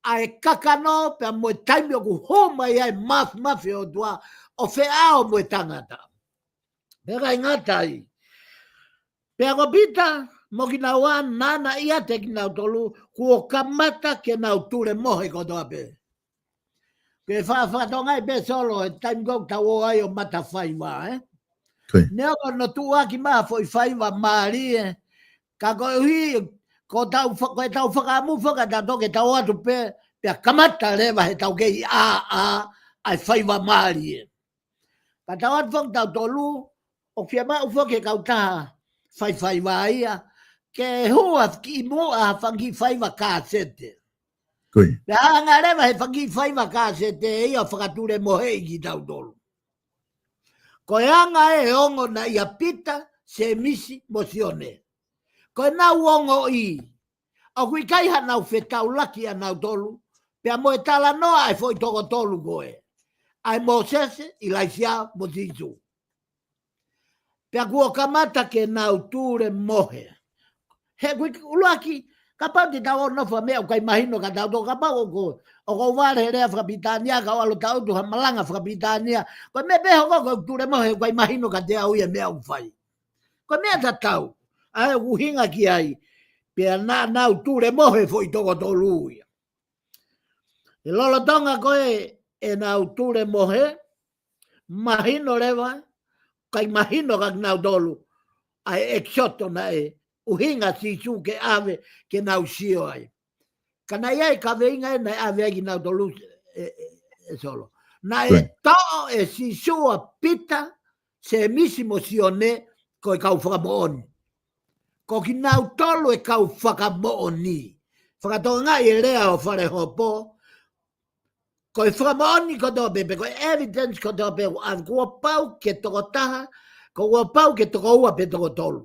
ʻa e kakano, pea mo e taimi ʻoku hū mai ai e mafimafi ʻo e ʻOtua, ʻo feʻao mo e tangata. Pea ʻikai ngata ai. Pea ko Pita, mo kinaua naʻa na ʻiate kinautolu, kuo kamata ke nau tulemohe kotoa pē. Ke fa-, fakatonga e pē Solo, e taimi ko ē ʻoku tau ō ai ʻo mata faiva, ē? Ko ia. Neongo hono tuʻuaki mai ha foʻi faiva mālie, ka koeʻuhi, ko ʻetau fa-, ko ʻetau fakaʻamu foki ʻa tautolu ke tau ō atu pē, pea kamata leva he tau kei ʻā, ʻā, ʻa e faiva mālie. Ka tau atu foki tautolu, ʻoku fiemaʻu foki e kautaha faifaiva ia, ke hū ha kiʻi muʻa ha fanga kiʻi faiva kāsete. Ko ia. Pea hanga leva he fanga kiʻi faiva kāsete ia ʻo fakatulemoheʻi kitautolu. Ko e anga ē e ongo naʻe ʻia Pita, Sēmisi, mo Sione. Ko ʻenau ongoʻi, ʻoku ʻikai haʻanau fetaulaki ʻanautolu, pea mo e talanoa ʻa e foʻi toko tolu ko ē. ʻA e Mōsese, ʻIlaisiā, mo Sīsū. Pea kuo kamata ke nau tulemohe. He ʻoku ʻi-, ʻuluaki, kapau te tau ō ʻo nofo he meʻa ʻoku ʻikai mahino kia tautolu, kapau ʻoku, ʻoku ou vale he lea fakapilitānia, ka u ʻalu ʻo tangutu ha malanga fakapilitānia. Ko e meʻa pē hoko ko e tulemohe ʻoku ʻikai mahino kiate au ia e meʻa ʻoku fai. Ko e meʻa tatau, ʻa ē ʻoku ʻuhinga ki ai, pea naʻa nau tulemohe e foʻi toko tolu ia. He lolotonga ko ē ʻenau tulemohe, mahino leva, ʻikai mahino kia kinautolu ʻa e ʻEkisoto naʻe ʻuhinga Sīsū ke ʻave ke nau sio ai. Ka naʻe ʻi ai e kaveinga ē naʻe ʻave ai kinautolu ē, ē, ē Solo. Naʻe toʻo ʻe Sīsū ʻa Pita, Sēmisi mo Sione, ko e kau fakamoʻoni. Ko kinautolu e kau fakamoʻoni. Fakatokangaʻi e lea ʻo Falehopo, ko e fakamoʻoni kotoa pē, pe ko e evidence kotoa pē, ʻoku ʻave kuo pau ke tokotaha, kuo pau ke tokoua pe tokotolu.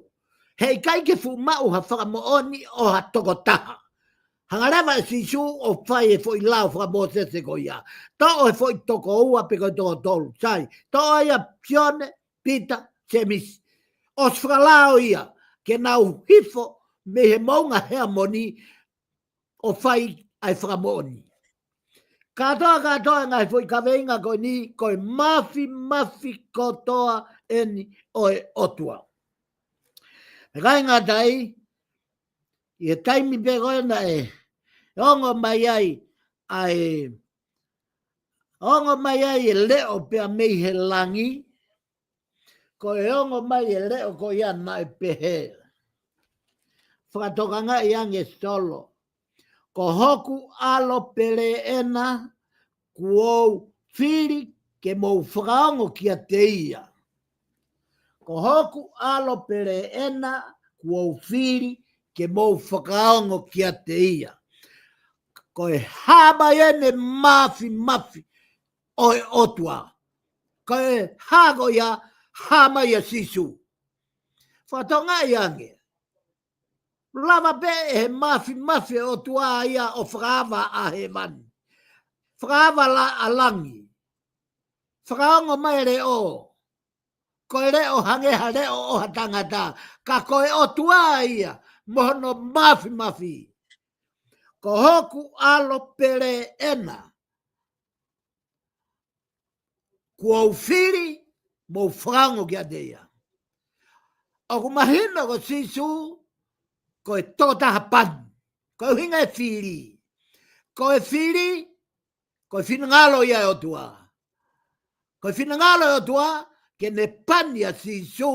Heʻikai ke fuʻu maʻu ha fakamoʻoni ʻo ha tokotaha. Hanga leva ʻe Sīsū ʻo fai e foʻi lao faka-Mōsese ko ia. Toʻo e foʻi tokoua pe ko e tokotolu. Sai, toʻo ia Sione, Pita, Sēmisi. ʻOsi fakalao ia, ke nau hifo mei he moʻunga Heamoni ʻo fai ʻa e fakamoʻoni. Kātoa, kātoa e ngaahi foʻi kaveinga ko eni, ko e mafimafi kotoa eni ʻo e ʻOtua. ʻIkai ngata ai, ʻi he taimi pē ko ē naʻe ongo mai ai ʻa e, ongo mai ai e leʻo pea mei he langi, ko e ongo mai e leʻo ko ia naʻe pehē. Fakatokangaʻi ange Solo. Ko hoku ʻAlo pele ena, kuo u fili ke mou fakaongo kiate ia. Ko hoku ʻAlo pele ena, kuo u fili ke mou fakaongo kiate ia. Ko e hā mai eni e mafimafi ʻo e ʻOtua. Ko e hā ko ia, hā mai ʻa Sīsū. Fakatokangaʻi ange. Lava pē ʻe he mafimafi ʻo e ʻOtua ia ʻo fakaava ʻa hēvani. Fakaava la ʻa langi. Fakaongo mai e leʻo. Ko e leʻo hangē ha leʻo ʻo ha tangata. Ka ko e ʻOtua ia, mo hono mafimafi. Ko hoku ʻAlo pele ena. Kuo u fili, mou fakaongo kiate ia. ʻOku mahino ko Sīsū, ko e tokotaha pani. Ko e ʻuhinga e fili. Ko e fili, ko e finangalo ia ʻo e ʻOtua. Ko e finangalo ʻo e ʻOtua, ke ne pani ʻa Sīsū,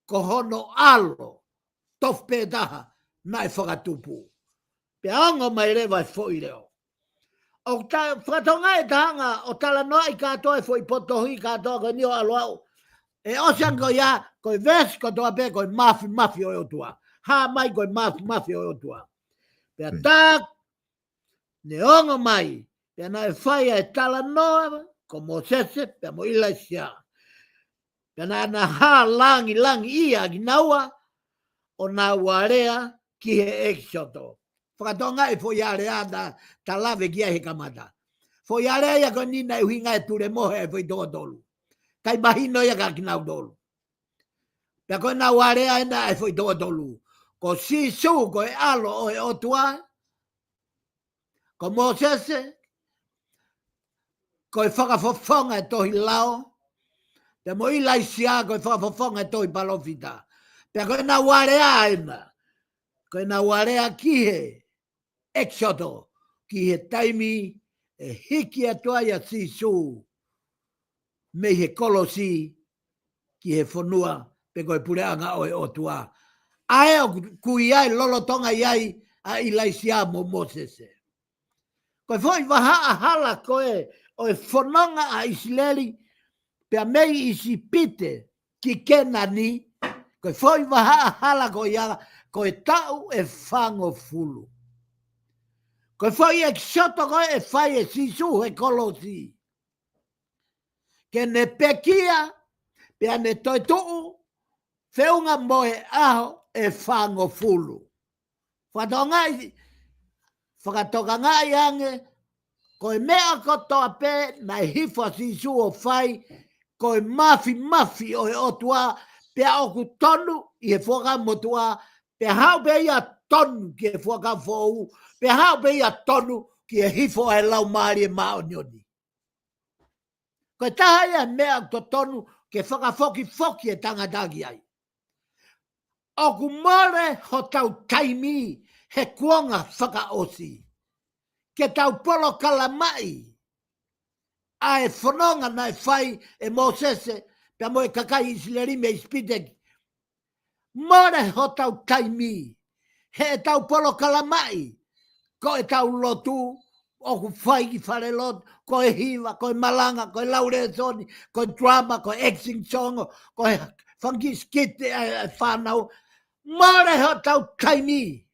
ko hono ʻAlo, tofu pē taha, naʻe fakatupu. Pea ongo mai leva e foʻi leʻo. ʻOku ta-, fakatokangaʻi e taha ʻo talanoaʻi kātoa e foʻi potohi kātoa ko eni ʻo ʻalu ʻo aʻu. ʻE ʻosi ange ko ia, ko e veesi kotoa pē, ko e mafimafi ʻo e ʻOtua. Hā mai ko e mafimafi ʻo e ʻOtua. Pea tā ne ongo mai, pea naʻe fai ʻa e talanoa, ko Mōsese, pea mo ʻIlaisiā. Pea naʻa na hā langilangiʻia kinaua, ʻo nau alea ki he ʻEkisoto. Fakatokangaʻi e foʻi alea naʻa ta lave ki ai he kamata. Foʻi alea ia ko eni naʻe ʻuhinga e tulemohe e foʻi tokotolu. ʻIkai mahino ia kia kinautolu. Pea ko ʻenau alea ena e foʻi tokotolu. Ko Sīsū, ko e ʻAlo ʻo e ʻOtua, ko Mōsese, ko e fakafofonga e tohi lao, pea mo ʻIlaisiā ko e fakafofonga e tohi palōfita. Pea ko ʻenau alea ena, ko ʻenau alea ki he ʻEkisoto, ki he taimi ʻe hiki atu ai ʻa Sīsū mei he kolosi ki he fonua, pe ko e puleʻanga ʻo e ʻOtua. ʻA ē ʻoku ʻi ai lolotonga ʻi ai ʻa ʻIlaisiā mo Mōsese. Ko e foʻi vahaʻa hala ko ē ʻo e fononga ʻa ʻIsileli, pea mei ʻIsipite ki Kēnani, ko e foʻi vahaʻa hala ko ia, ko e taʻu ʻe fāngofulu. Ko e foʻi ʻEkisoto ko ē ʻe fai ʻe Sīsū he kolosi. Ke ne pekia, pea ne toetuʻu, feʻunga mo e ʻaho ʻe fāngofulu. Fakatokangaʻi, fakatokangaʻi ange, ko e meʻa kotoa pē naʻe hifo ʻa Sīsū ʻo fai, ko e mafimafi ʻo e ʻOtua, pea ʻoku tonu ʻi he Fuakava Motuʻa, pea haʻu pē ia tonu ki he Fuakava Foʻou, pea haʻu pē ia tonu ki he hifo ʻa e Laumālie Māʻoniʻoni. Ko e taha ia e meʻa ʻoku totonu ke fakafokifoki e tangata ki ai. ʻOku mole hotau taimi he kuonga fakaʻosi ke tau polokalamaʻi ʻa e fononga naʻe fai ʻe Mōsese pea mo e kakai ʻIsileli mei ʻIsipite. Mole hotau taimi, heʻetau polokalamaʻi, ko ʻetau lotu, ʻoku fai ki fale lotu, ko e hiva, ko e malanga, ko e lau lēsoni, ko e drama, ko e acting song, ko e funky skit ʻa e, ʻa e fānau. Mole hotau taimi.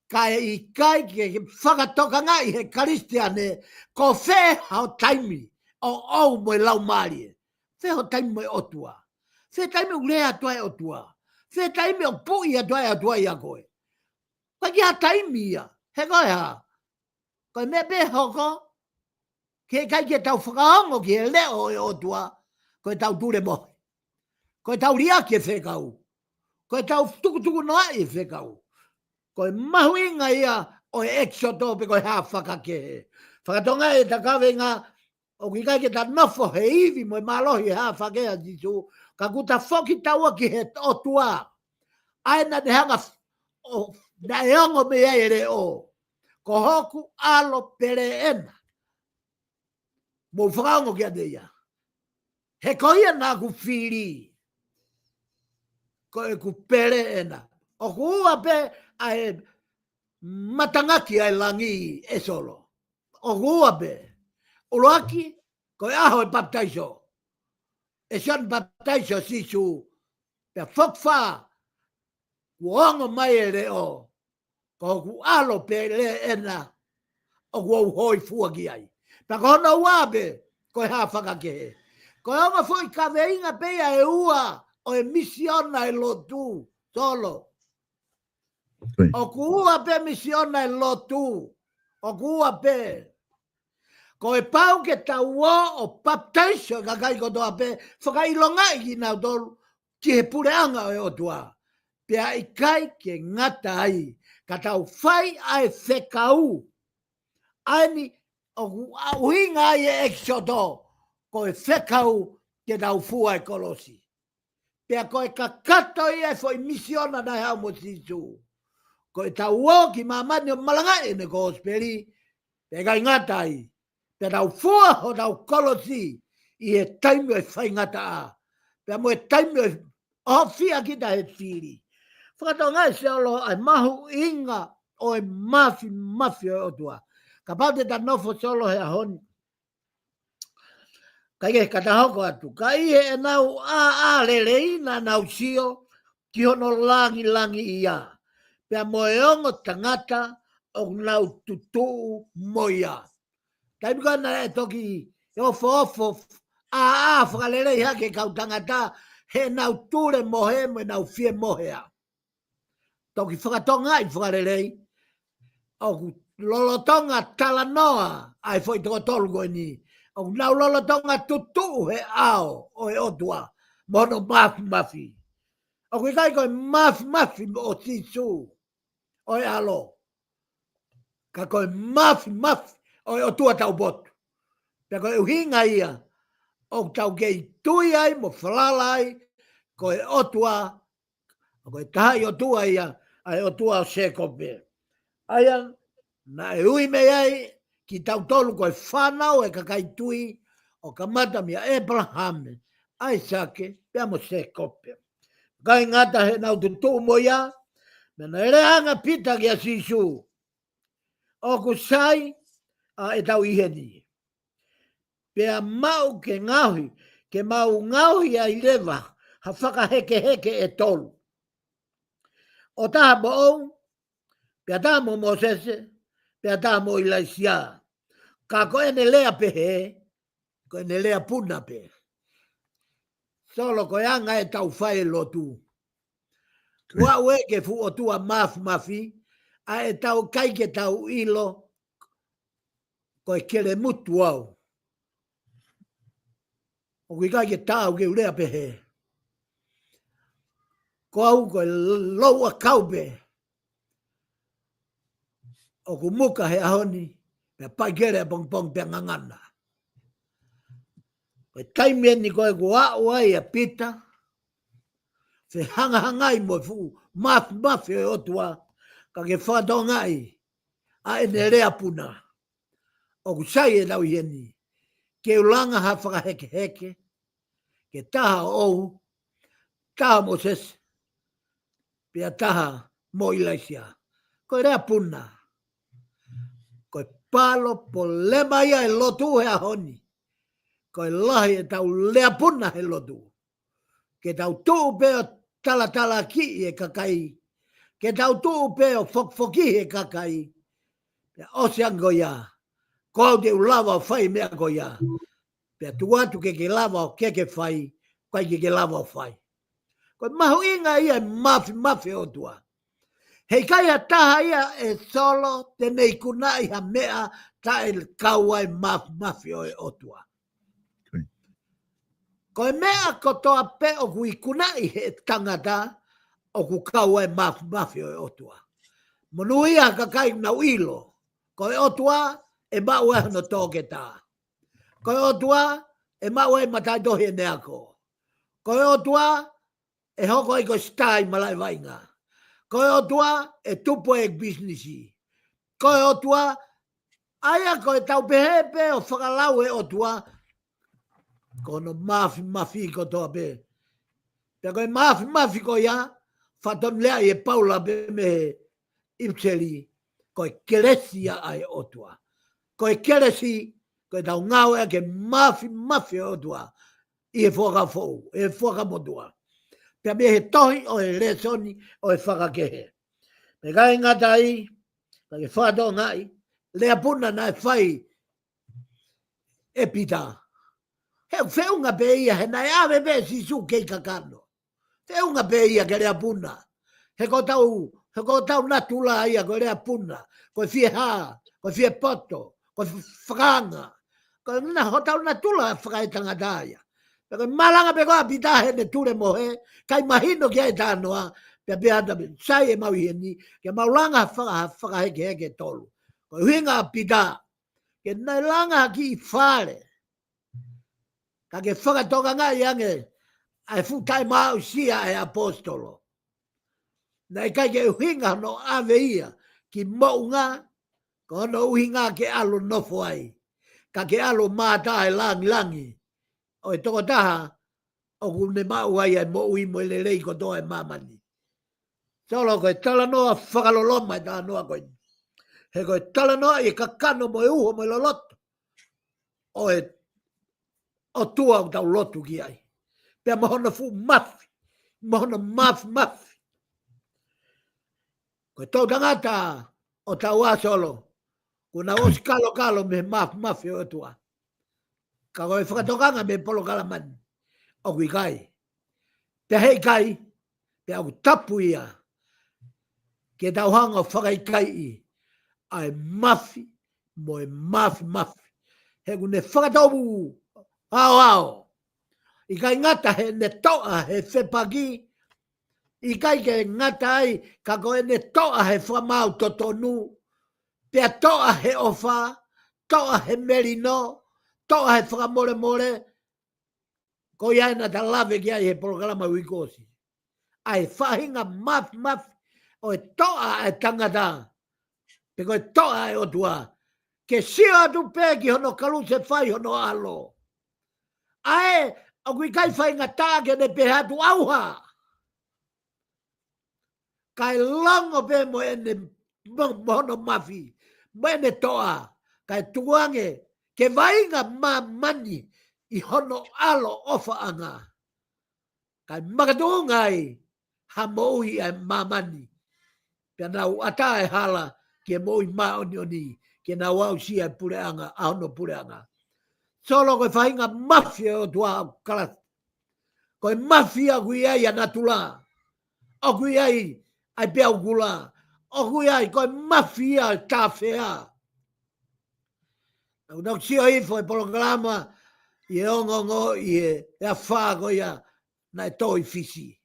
Kae ʻikai ke fakatokangaʻi he Kalisitiane, ko fē ho taimi ʻoʻou mo e Laumālie. Fē ho taimi mo e ʻOtua. Fē taimi ʻoku lea atu ai e ʻOtua. Fē taimi ʻoku puʻi atu ai e ʻOtua ʻia koe. Ko e ʻikai ha taimi ia. He ko e hā? Ko e meʻa pē hoko, ke ʻikai ke tau fakaongo ki he leʻo ʻo e ʻOtua, ko ʻetau tulemohe. Ko ʻetau liʻaki e fekau. Ko ʻetau tukutukunoaʻi e fekau. Ko e mahuʻinga ia ʻo e ʻEkisoto pe ko e hā fakakehe. Fakatonga e takavenga, ʻoku ʻikai ke ta nofo he ivi mo e mālohi e hā fakakehe ʻa Sīsū, ka kuo ta foki taua ki he ʻOtua. ʻA ē naʻa ne hanga f-, ʻo, naʻe ongo mei ai e leʻo. Ko hoku ʻAlo pele ena. Mou fakaongo kiate ia. He ko ia naʻa ku fili. Ko ʻeku pele ena. ʻOku ua pē ʻa e matangaki ʻa e langi ʻe Solo. ʻOku ua pē. ʻUluaki, ko e ʻaho e papitaiso ʻe Sione Papitaiso ʻo Sīsū. Pea foki fā, kuo ongo mai e leʻo. Ko hoku ʻAlo pele ena ʻoku ou hōifua ki ai. Pea ko hono ua pē, ko e hā fakakehe. Ko e ongo foʻi kaveinga pē ia ʻe ua ʻo e misiona e lotu, Solo. ʻOku ua pē misiona e lotu. ʻOku ua pē. Ko e pau ke tau ō ʻo papitaiso e kakai kotoa pē, fakaʻilongaʻi kinautolu ki he puleʻanga ʻo e ʻOtua. Pea ʻikai ke ngata ai, ka tau fai ʻa e fekau. ʻA eni ʻoku ʻuhinga ai e ʻEkisoto, ko e fekau ke tau fua e kolosi. Pea ko e kakato ia e foʻi misiona naʻe haʻu mo Sīsū. Ko ʻetau ō ki māmani ʻo malangaʻi ʻene kosipeli, pea ʻikai ngata ai, pea tau fua hotau kolosi ʻi he taimi ʻo e faingataʻa. Pea mo e taimi ʻo e ʻofeina kita he fili. Fakatonga e Solo ʻa e mahuʻinga ʻo e māfimafi ʻo e ʻOtua. Kapau te ta nofo Solo he ʻaho ni. Kae ke ka ta hoko atu. Ka ʻi heʻenau ʻāʻā lelei naʻa nau sio ki hono langilangiʻia. Pea mo e ongo tangata ʻoku nau tutuʻu mo ia. Taimi ko ē naʻe toki ofoofo ʻāʻā fakalelei hake kau tangata heʻenau tulemohe mo ʻenau fiemohea. Toki fakatongaʻi fakalelei, ʻoku lolotonga talanoa ʻa e foʻi toko tolu ko eni. ʻOku nau lolotonga tutuʻu he ʻao ʻo e ʻOtua mo hono māfimafi. ʻOku ʻikai ko e māfimafi ʻo Sīsū ʻo e ʻAlo, ka ko e māfimafi ʻo e ʻOtua taupotu. Pea ko e ʻuhinga ia ʻoku tau kei tui ai mo falala ai, ko e ʻOtua, ko e taha ʻi ʻOtua ia, ʻa e ʻOtua ʻo Sēkope. ʻA ia naʻe ui mei ai kitautolu ko e fānau e kakai tui, ʻo kamata meia ʻĒpalahame, ʻAisake, pea mo Sēkope. ʻIkai ngata heʻenau tutuʻu mo ia, naʻe lea ange ʻa Pita kia Sīsū, ʻoku sai ʻa ʻetau ʻi heni. Pea maʻu ke ngaohi, ke mau ngaohi ai leva ha fakahekeheke ʻe tolu. ʻO taha moʻou, pea taha mo Mōsese, pea taha mo ʻIlaisiā. Ka ko ʻene lea pehē, ko ʻene lea puna pē. Solo, ko e anga ʻetau fai e lotu. Ua ue ke fuʻu ʻOtua māfimafi, ʻa ʻetau ʻikai ke tau ʻilo, ko e kelemutu au. ʻOku ʻikai ke tau ke u lea pehē. Ko au ko e louʻakau pē. ʻOku muka he ʻaho ni, pea paikele ʻapongipongi pea ngangana. Ko e taimi eni ko ē kuo aʻu ai ʻa Pita, fehangahangai mo e fuʻu māfimafi ʻo e ʻOtua, ka ke fakatongaʻi ʻa ʻene lea puna. ʻOku sai ʻetau ʻi heni. ke u langa ha fakahekeheke, ke taha ʻo ʻOu, taha ʻo Mōsese, pea taha mo ʻIlaisiā. Ko e lea puna. Ko e palopalema ia e lotu he ʻaho ni. Ko e lahi ʻetau lea puna he lotu. Ke tau tuʻu pē ʻo talatalakiʻi e kakai. Ke tau tuʻu pē ʻo fokifokiʻi e kakai. Pea ʻosi ange ko ia, ko au te u lava ʻo fai meʻa ko ia. Pea tuku atu ke ke lava ʻo ke ke fai, ʻikai ke ke lava ʻo fai. Ko e mahuʻinga ia e mafimafi ʻo e ʻOtua. Heʻikai ha taha ia ʻe Solo te ne ikunaʻi ha meʻa taʻe kau ai e mafimafi ʻo e ʻOtua. Ko e meʻa kotoa pē ʻoku ikunaʻi he tangata ʻoku kau ai e mafimafi ʻo e ʻOtua. Monūʻia ha kakai ʻoku nau ʻilo, ko e ʻOtua ʻe maʻu ai hono toketā. Ko e ʻOtua ʻe maʻu ai e mataʻitohi ʻene ako. Ko e ʻOtua ʻe hoko ai ko e star ʻi malaʻe vaʻinga. Ko e ʻOtua ʻe tupu ai e pisinisi. Ko e ʻOtua, ʻa ia ko e tau pehē pē ʻo fakalau e ʻOtua, ko hono mafimafi kotoa pē. Pea ko e mafimafi ko ia, fatongia ʻa e Paula pē mei he ʻIpiseli, ko e kelesi ia ʻa e ʻOtua. Ko e kelesi, ko e tau ngāueʻaki e mafimafi ʻo e ʻOtua ʻi he Fuakava Foʻou, ʻi he Fuakava Motuʻa. Pea mei he tohi ʻo e lēsoni ʻo e Fakakehe. Pea ʻikai ngata ai, ka ke fakatokangaʻi, lea puna naʻe fai ʻe Pita. He feʻunga pē ia, he naʻe ʻave pē ʻe Sīsū kei kakano. Feʻunga pē ia ki he lea puna. He ko hotau, he ko hotau natula ia ko e lea puna. Ko e fie hā, ko e fie poto, ko e f-, fakaanga. Ko ena hotau natula fakaetangata ia. Pea ko e malanga pē ko ē ʻa Pita heʻene tulemohe, ʻikai mahino ki ai e talanoa, pea pehē atu pē, sai ʻemau ʻi heni, ke mau langa ha faka-, ha fakahekeheke ʻe tolu. Ko e ʻuhinga ʻa Pita, ke ne langa ha kiʻi fale. Ka ke fakatokangaʻi ange, ʻa e fuʻu taʻemaʻusia ʻa e ʻaposetolo. Naʻe ʻikai ke ʻuhinga hono ʻave ia ki moʻunga, ko hono ʻuhinga ke ʻalu ʻo nofo ai. Ka ke ʻalu ʻo mātā e langilangi ʻo e tokotaha ʻoku ne maʻu ai ʻa e moʻui mo e lelei kotoa ʻo e māmani. Solo, ko e talanoa fakaloloma e talanoa ko eni. He ko e talanoa ʻi he kakano mo e uho mo e loloto ʻo e ʻOtua ʻoku tau lotu ki ai. Pea mo hono fuʻu mafi, mo hono mafimafi. Ko e toʻutangata ʻo tau ʻā, Solo, kuo nau ʻosi kalokalo mei he mafimafi ʻo e ʻOtua. Ka ko e fakatokanga mei he polokalama ni, ʻoku ʻikai. Pea heʻikai, pea ʻoku tapu ia ke tau hanga ʻo fakaʻikaiʻi ʻa e mafi mo e mafimafi. He ʻoku ne fakatau aoao. ʻIkai ngata heʻene toʻa he fepaki, ʻikai ke ngata ai, ka ko ʻene toʻa he fakamaau totonu, pea toʻa he ʻofa, toʻa he melino, toʻa he fakamolemole, ko ia naʻa ta lave ki ai he polokalama uike kuo ʻosi. ʻA e faʻahinga mafimafi ʻo e toʻa ʻa e tangata, pe ko e toʻa ʻa e ʻOtua. Ke sio atu pē ki hono kalusefai hono ʻAlo. ʻA ē, ʻoku ʻikai faingataʻa ke ne pehē atu ʻauha. Kae longo pē mo ʻene mo, mo hono mafi, mo ʻene toʻa, kae tukuange ke vaʻinga māmani ʻi hono ʻAlo ʻofaʻanga. Kae makatuʻunga ai ha moʻui ʻa e māmani. Pea nau ʻatā e hala ki he moʻui māʻoniʻoni, ke nau aʻusia e puleʻanga, ʻa hono puleʻanga. Solo, ko e faʻahinga mafi ʻo e ʻOtua ʻoku kalasi. Ko e mafi ʻoku ʻi ai ʻa natula. ʻOku ʻi ai ʻa e peau kula. ʻOku ʻi ai, ko e mafi ia ʻo e tāfea. Naʻa ku sio hifo he polokalama ʻi he ongoongo ʻi he, he afā ko ia naʻe tō ʻi Fisi.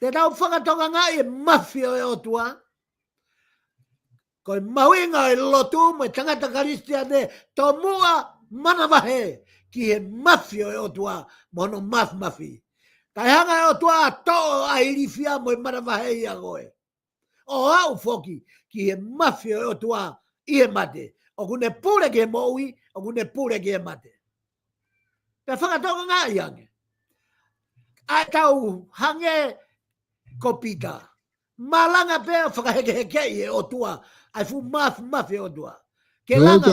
Te tau fakatokangaʻi e mafi ʻo e ʻOtua. Ko e mahuʻinga ʻo e lotu mo e tangata Kalisitiane, tomuʻa manavahē ki he mafi ʻo e ʻOtua mo hono mafimafi. Kae hanga ʻe he ʻOtua ʻo toʻo ʻa e ilifia mo e manavahē ʻia koe. ʻO aʻu foki ki he mafi ʻo e ʻOtua ʻi he mate. ʻOku ne pule ki he moʻui, ʻoku ne pule ki he mate. Pea fakatokangaʻi ange. ʻA e tau hangē ko Pita. Malanga pē ʻo fakahekehekeʻi e ʻOtua. ʻA e fuʻu mafimafi ʻo e ʻOtua. Ke langa.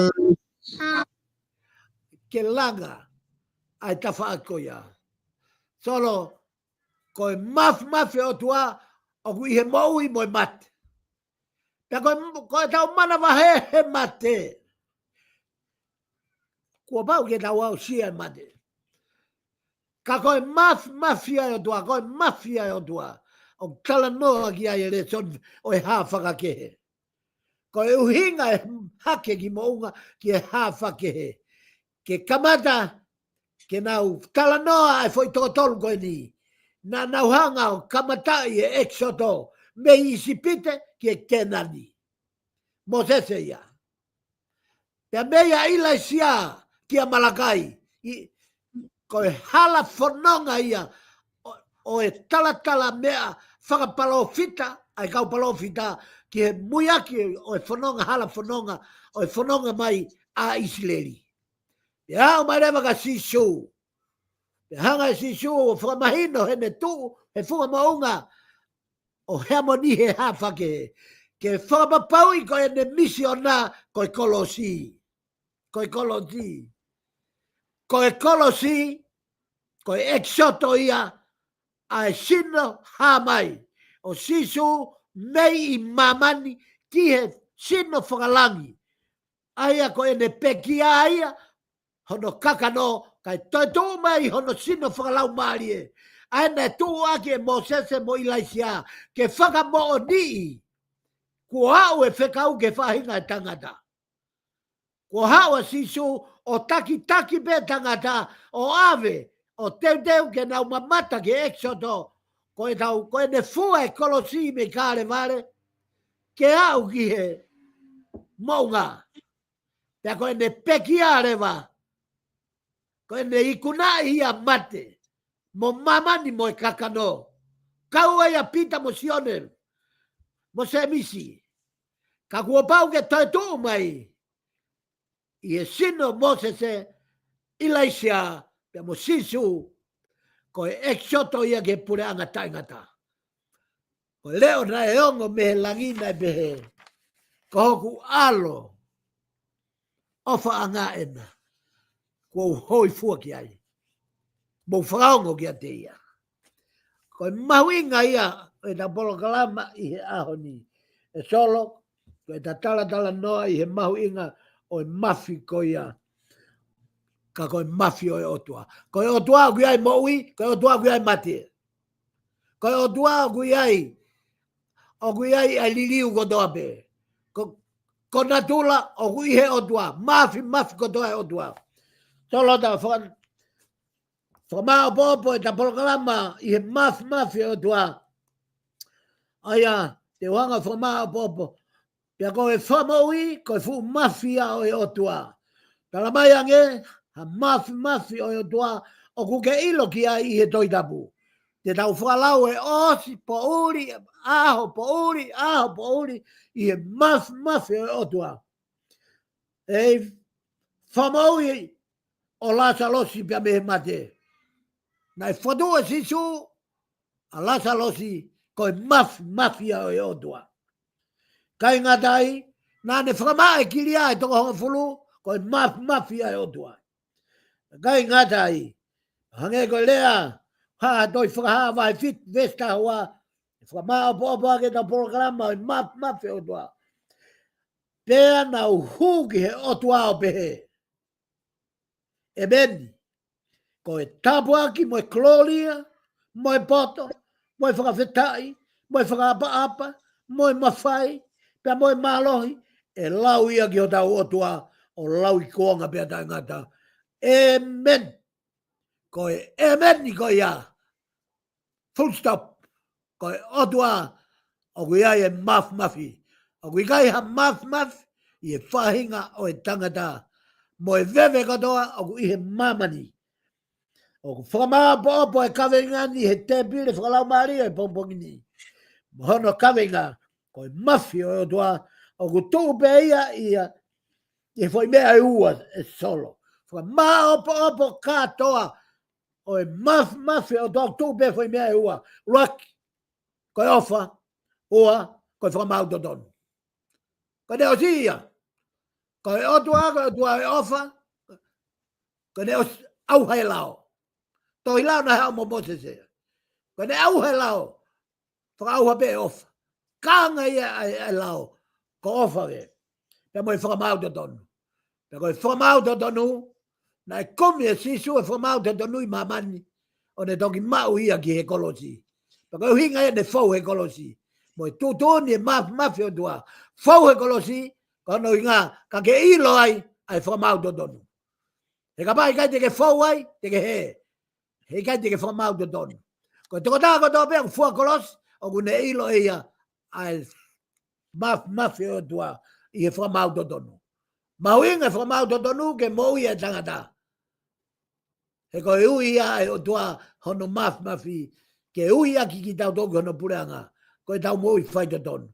Ke langa. ʻA e tafaʻaki ko ia. Solo, ko e mafimafi ʻo e ʻOtua, ʻoku ʻi he moʻui mo e mate. Pea ko e, ko e tau manavahē he mate. Kuo pau ke tau aʻusia e mate. Ka ko e mafimafi ʻa e ʻOtua, ko e mafi ʻa e ʻOtua. ʻOku talanoa ki ai e lēsoni ʻo e hā fakakehe. Ko e ʻuhinga e hake ki moʻunga ki he hā fakakehe. Ke kamata, ke nau talanoa ʻa e foʻi toko tolu ko eni. Naʻa nau hanga ʻo kamataʻi e ʻEkisoto, mei ʻIsipite ki he Kēnani. Mōsese ia. Pea mei a ʻIlaisiā kia Malakai. ʻI, ko e hala fononga ia ʻo, ʻo e talatala meʻa fakapalōfita, ʻa e kau palōfita, ki he muiaki ʻo e fononga hala fononga, ʻo e fononga mai ʻa ʻIsileli. Pea aʻu mai leva kia Sīsū. Pea hanga ʻe Sīsū ʻo fakamahino heʻene tuʻu he funga moʻunga ʻo Heamoni he hā fakakehe. Ke fakapapauʻi ko ʻene misiona ko e kolosi. Ko e kolosi. Ko e kolosi, ko e ʻEkisoto ia, ʻa e sino hā mai ʻo Sīsū mei māmani ki he sino fakalangi. ʻA ia ko ʻene pekia ia, hono kakano, kae toetuʻu mai hono sino fakalaumālie. ʻA ia naʻe tuʻuaki ʻe Mōsese mo ʻIlaisiā, ke fakamoʻoniʻi. Kuo aʻu e fekau ki he faʻahinga ʻo e tangata. Kuo haʻu ʻa Sīsū ʻo takitaki pē tangata, ʻo ʻave, ʻo teuteu ke nau mamata ki he ʻEkisoto, ko e tau, ko ʻene fua e kolosi mei Kalevale, ke aʻu ki he moʻunga. Pea ko ʻene pekia leva, ko ʻene ikunaʻi ia mate, mo māmani mo e kakano. Kau ai ʻa Pita mo Sione, mo Sēmisi. Ka kuo pau ke toetuʻu mai, ʻi he sino Mōsese, ʻIlaisiā, pea mo Sīsū, ko e ʻEkisoto ia ki he puleʻanga taʻengata. Ko e leʻo naʻe ongo mei he langi naʻe pehē, ko hoku ʻAlo, ʻofaʻanga ʻena, kuo u hōifua ki ai. Mou fakaongo kiate ia. Ko e mahuʻinga ia ʻo ʻeta polokalama ʻi he ʻaho ni. ʻE Solo, ko ʻeta talatalanoa ʻi he mahuʻinga ʻo e mafi ko ia. Ka ko e mafi ʻo e ʻOtua. Ko e ʻOtua ʻoku ʻi ai moʻui, ko e ʻOtua ʻoku ʻi ai mate. Ko e ʻOtua ʻoku ʻi ai, ʻoku ʻi ai ʻa e liliu kotoa pē. Ko, ko natula ʻoku ʻi he ʻOtua, mafimafi kotoa e ʻOtua. Solo, ta faka-, fakamāʻopoʻopo ʻeta polokalama ʻi he mafimafi ʻo e ʻOtua. ʻA ia, te u hanga fakamāʻopoʻopo. Pea ko e fakamoʻui, ko e fuʻu mafi ia ʻo e ʻOtua. Tala mai ange, ha mafimafi ʻo e ʻOtua, ʻoku ke ʻilo ki ai ʻi he Tohi Tapu. Te tau fakalau e ʻosi, poʻuli, ʻaho, poʻuli, ʻaho, poʻuli, ʻi he mafimafi ʻo e ʻOtua. ʻEi, fakamoʻui ʻo Lāsalosi pea mei he mate. Naʻe fokotuʻu ʻe Sīsū ʻa Lāsalosi ko e mafimafi ia ʻo e ʻOtua. ʻIkai ngata ai, naʻa ne fakamaʻa e kilia ʻa e toko hongofulu, ko e mafimafi ia ʻo e ʻOtua. ʻIkai ngata ai, hangē ko e lea, ha, ha Tohi Fakahā vahe fitu, veesi taha ua, fakamāʻopoʻopo ʻaki ʻeta polokalama ʻo e mafimafi ʻo e ʻOtua. Pea nau hū ki he ʻOtua ʻo pehē, ʻEmeni. Ko e tāpuaki mo e kolōlia, mo e poto, mo e fakafetaʻi, mo e fakaʻapaʻapa, mo e mafai, pea mo e mālohi, ʻe lau ia ki hotau ʻOtua, ʻo lau ʻi kuonga pea taʻengata. ʻEmeni. Ko e ʻemeni ko ia. Full stop. Ko e ʻOtua, ʻoku ʻi ai e mafimafi. ʻOku ʻikai ha mafimafi ʻi he faʻahinga ʻo e tangata. Mo e veve kotoa, ʻoku ʻi he māmani. ʻOku fakamāʻopoʻopo e kaveinga ni he tēpile fakalaumālie ʻo e pongipongi ni. Mo hono kaveinga, ko e mafi ʻo e ʻOtua, ʻoku tuʻu pē ia ʻi he ki he foʻi meʻa ʻe ua, ʻe Solo. Fakamāʻopoʻopo kātoa ʻo e māf-, māfimafi ʻo e ʻOtua, tuʻu pē foʻi meʻa ʻe ua. ʻUluaki, ko e ʻofa. Ua, ko e fakamaau totonu. Ko ʻene ʻosi ia. Ko e ʻOtua, ko e ʻOtua ʻo e ʻofa. Ko ʻene ʻosi ʻauha e lao. Tohi Lao naʻe haʻu mo Mōsese ia. Ko ʻene ʻauha e lao. Fakaʻauha pē ʻe ʻofa. Kānga ia ʻa e, ʻa e lao. Ko ʻofa pē. Pea mo e fakamaau totonu. Pea ko e fakamaau totonu, naʻe kumi ʻe Sīsū e fakamaau totonu ʻi māmani, ʻo ne toki maʻu ia ki he kolosi. Pea ko e ʻuhinga ia ne fou he kolosi. Mo e tuʻutuʻuni e māf-, māfimafi ʻo e ʻOtua. Fou he kolosi, ko hono ʻuhinga, ka ke ʻilo ai, ʻa e fakamaau totonu. He kapau ʻe ʻikai te ke fou ai, te ke hē. He ʻikai te ke fakamaau totonu. Ko e tokotaha kotoa pē ʻoku fua kolosi, ʻoku ne ʻilo ʻe ia ʻa e māf-, māfimafi ʻo e ʻOtua ʻi he fakamaau totonu. Mahuʻinga e fakamaau totonu ke moʻui e tangata. He ko e ui ia ʻa e ʻOtua hono māfimafi, ke ui ʻaki kitautolu ki hono puleʻanga, ko ʻetau moʻui faitotonu.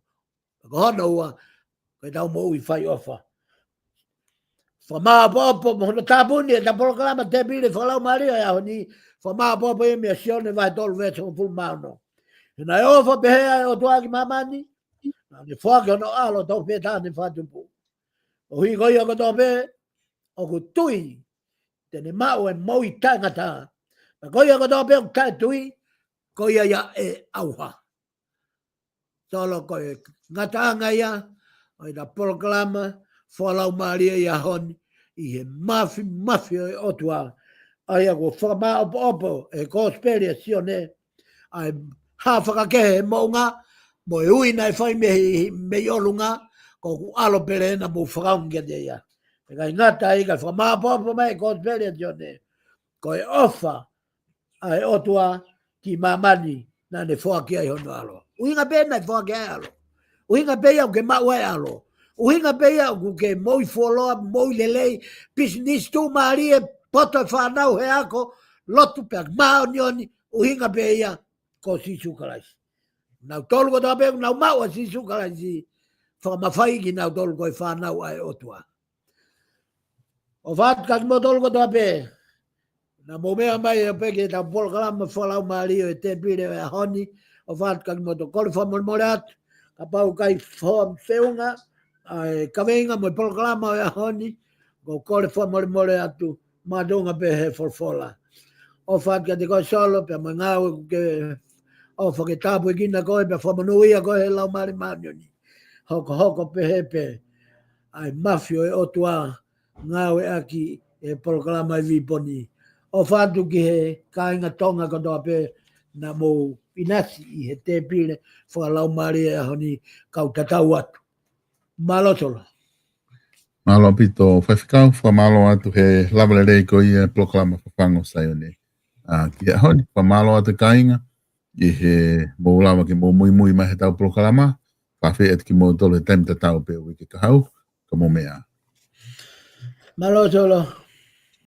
Ko hono ua, ko ʻetau moʻui fai ʻofa. Fakamāʻopoʻopo mo hono tāpuni ʻetau polokalama tēpile fakalaumālie ʻo e ʻaho ni, fakamāʻopoʻopo ia mei a Sione vahe tolu veesi hongofulu mā ono. He naʻe ʻofa pehē ʻa e ʻOtua ki māmani, naʻa ne foaki hono ʻAlo tofu pē taha ne fakatupu. ʻOku ʻi ai ko ia kotoa pē ʻoku tui, te ne maʻu e moʻui taʻengata. Pea ko ia kotoa pē ʻoku taʻetui, ko ia ia ʻe ʻauha. Solo, ko e ngataʻanga ia ʻo ʻetau polokalama fakalaumālie ʻi he ʻaho ni, ʻi he māfimafi ʻo e ʻOtua. ʻA ia kuo fakamāʻopoʻopo ʻe he Kosipeli ʻa Sione, ʻa e hā fakakehe he moʻunga, mo e ui naʻe fai mei, mei ʻolunga, ko hoku ʻAlo pele ena mou fakaongo kiate ia. Pea ʻikai ngata ai, ka fakamāʻopoʻopo mai ʻe he Kosipeli ʻa Sione, ko e ʻofa ʻa e ʻOtua ki māmani, naʻa ne foaki ai hono ʻAlo. ʻUhinga pē naʻe foaki ai ʻAlo. ʻUhinga pē ia ʻoku ke maʻu ai ʻAlo. ʻUhinga pē ia ʻoku ke moʻui fuoloa, moʻui lelei, pisinisi, tuʻumālie, poto e fānau he ako, lotu pea māʻoniʻoni, ʻuhinga pē ia ko Sīsū Kalaisi. Nautolu kotoa pē, nau maʻu ʻa Sīsū Kalaisi, fakamafaiʻi kinautolu ko e fānau ʻa e ʻOtua. ʻOfa atu kia kimoutolu kotoa pē. Naʻa mou meʻa mai ʻo pē ki heʻetau polokalama fakalaumālie ʻo e tēpile ʻo e ʻaho ni. ʻOfa atu kia kimoutolu, kole fakamolemole atu. Kapau ʻoku ʻikai fo-, feʻunga ʻa e kaveinga mo e polokalama ʻo e ʻaho ni, ko e kole fakamolemole atu, makatuʻunga pē he folofola. ʻOfa atu kiate koe Solo, pea mo e ngāue ʻoku ke ʻofa ke tāpuekina koe, pea fakamonūʻia koe he Laumālie Māʻoniʻoni. Hokohoko pehē pē ʻa e māfimafi ʻo e ʻOtua ngāueʻaki ʻi he polokalama ʻi Viponi. ʻOfa atu ki he kāinga Tonga kotoa pē naʻa mou ʻinasi ʻi he tēpile fakalaumālie ʻaho ni, kau tatau atu. Mālō Solo. Mālō ʻaupito Faifekau, fakamālō atu he lava lelei ko ia e polokalama Fafangu ʻo Saione. ʻA, ki he ʻaho ni, fakamālō atu kāinga, ʻi he mou lava ke mou muimui mai heʻetau polokalama, fakaafeʻi atu kimoutolu he taimi tatau pē uike kahaʻu, ka mou meʻa. Mālō Solo.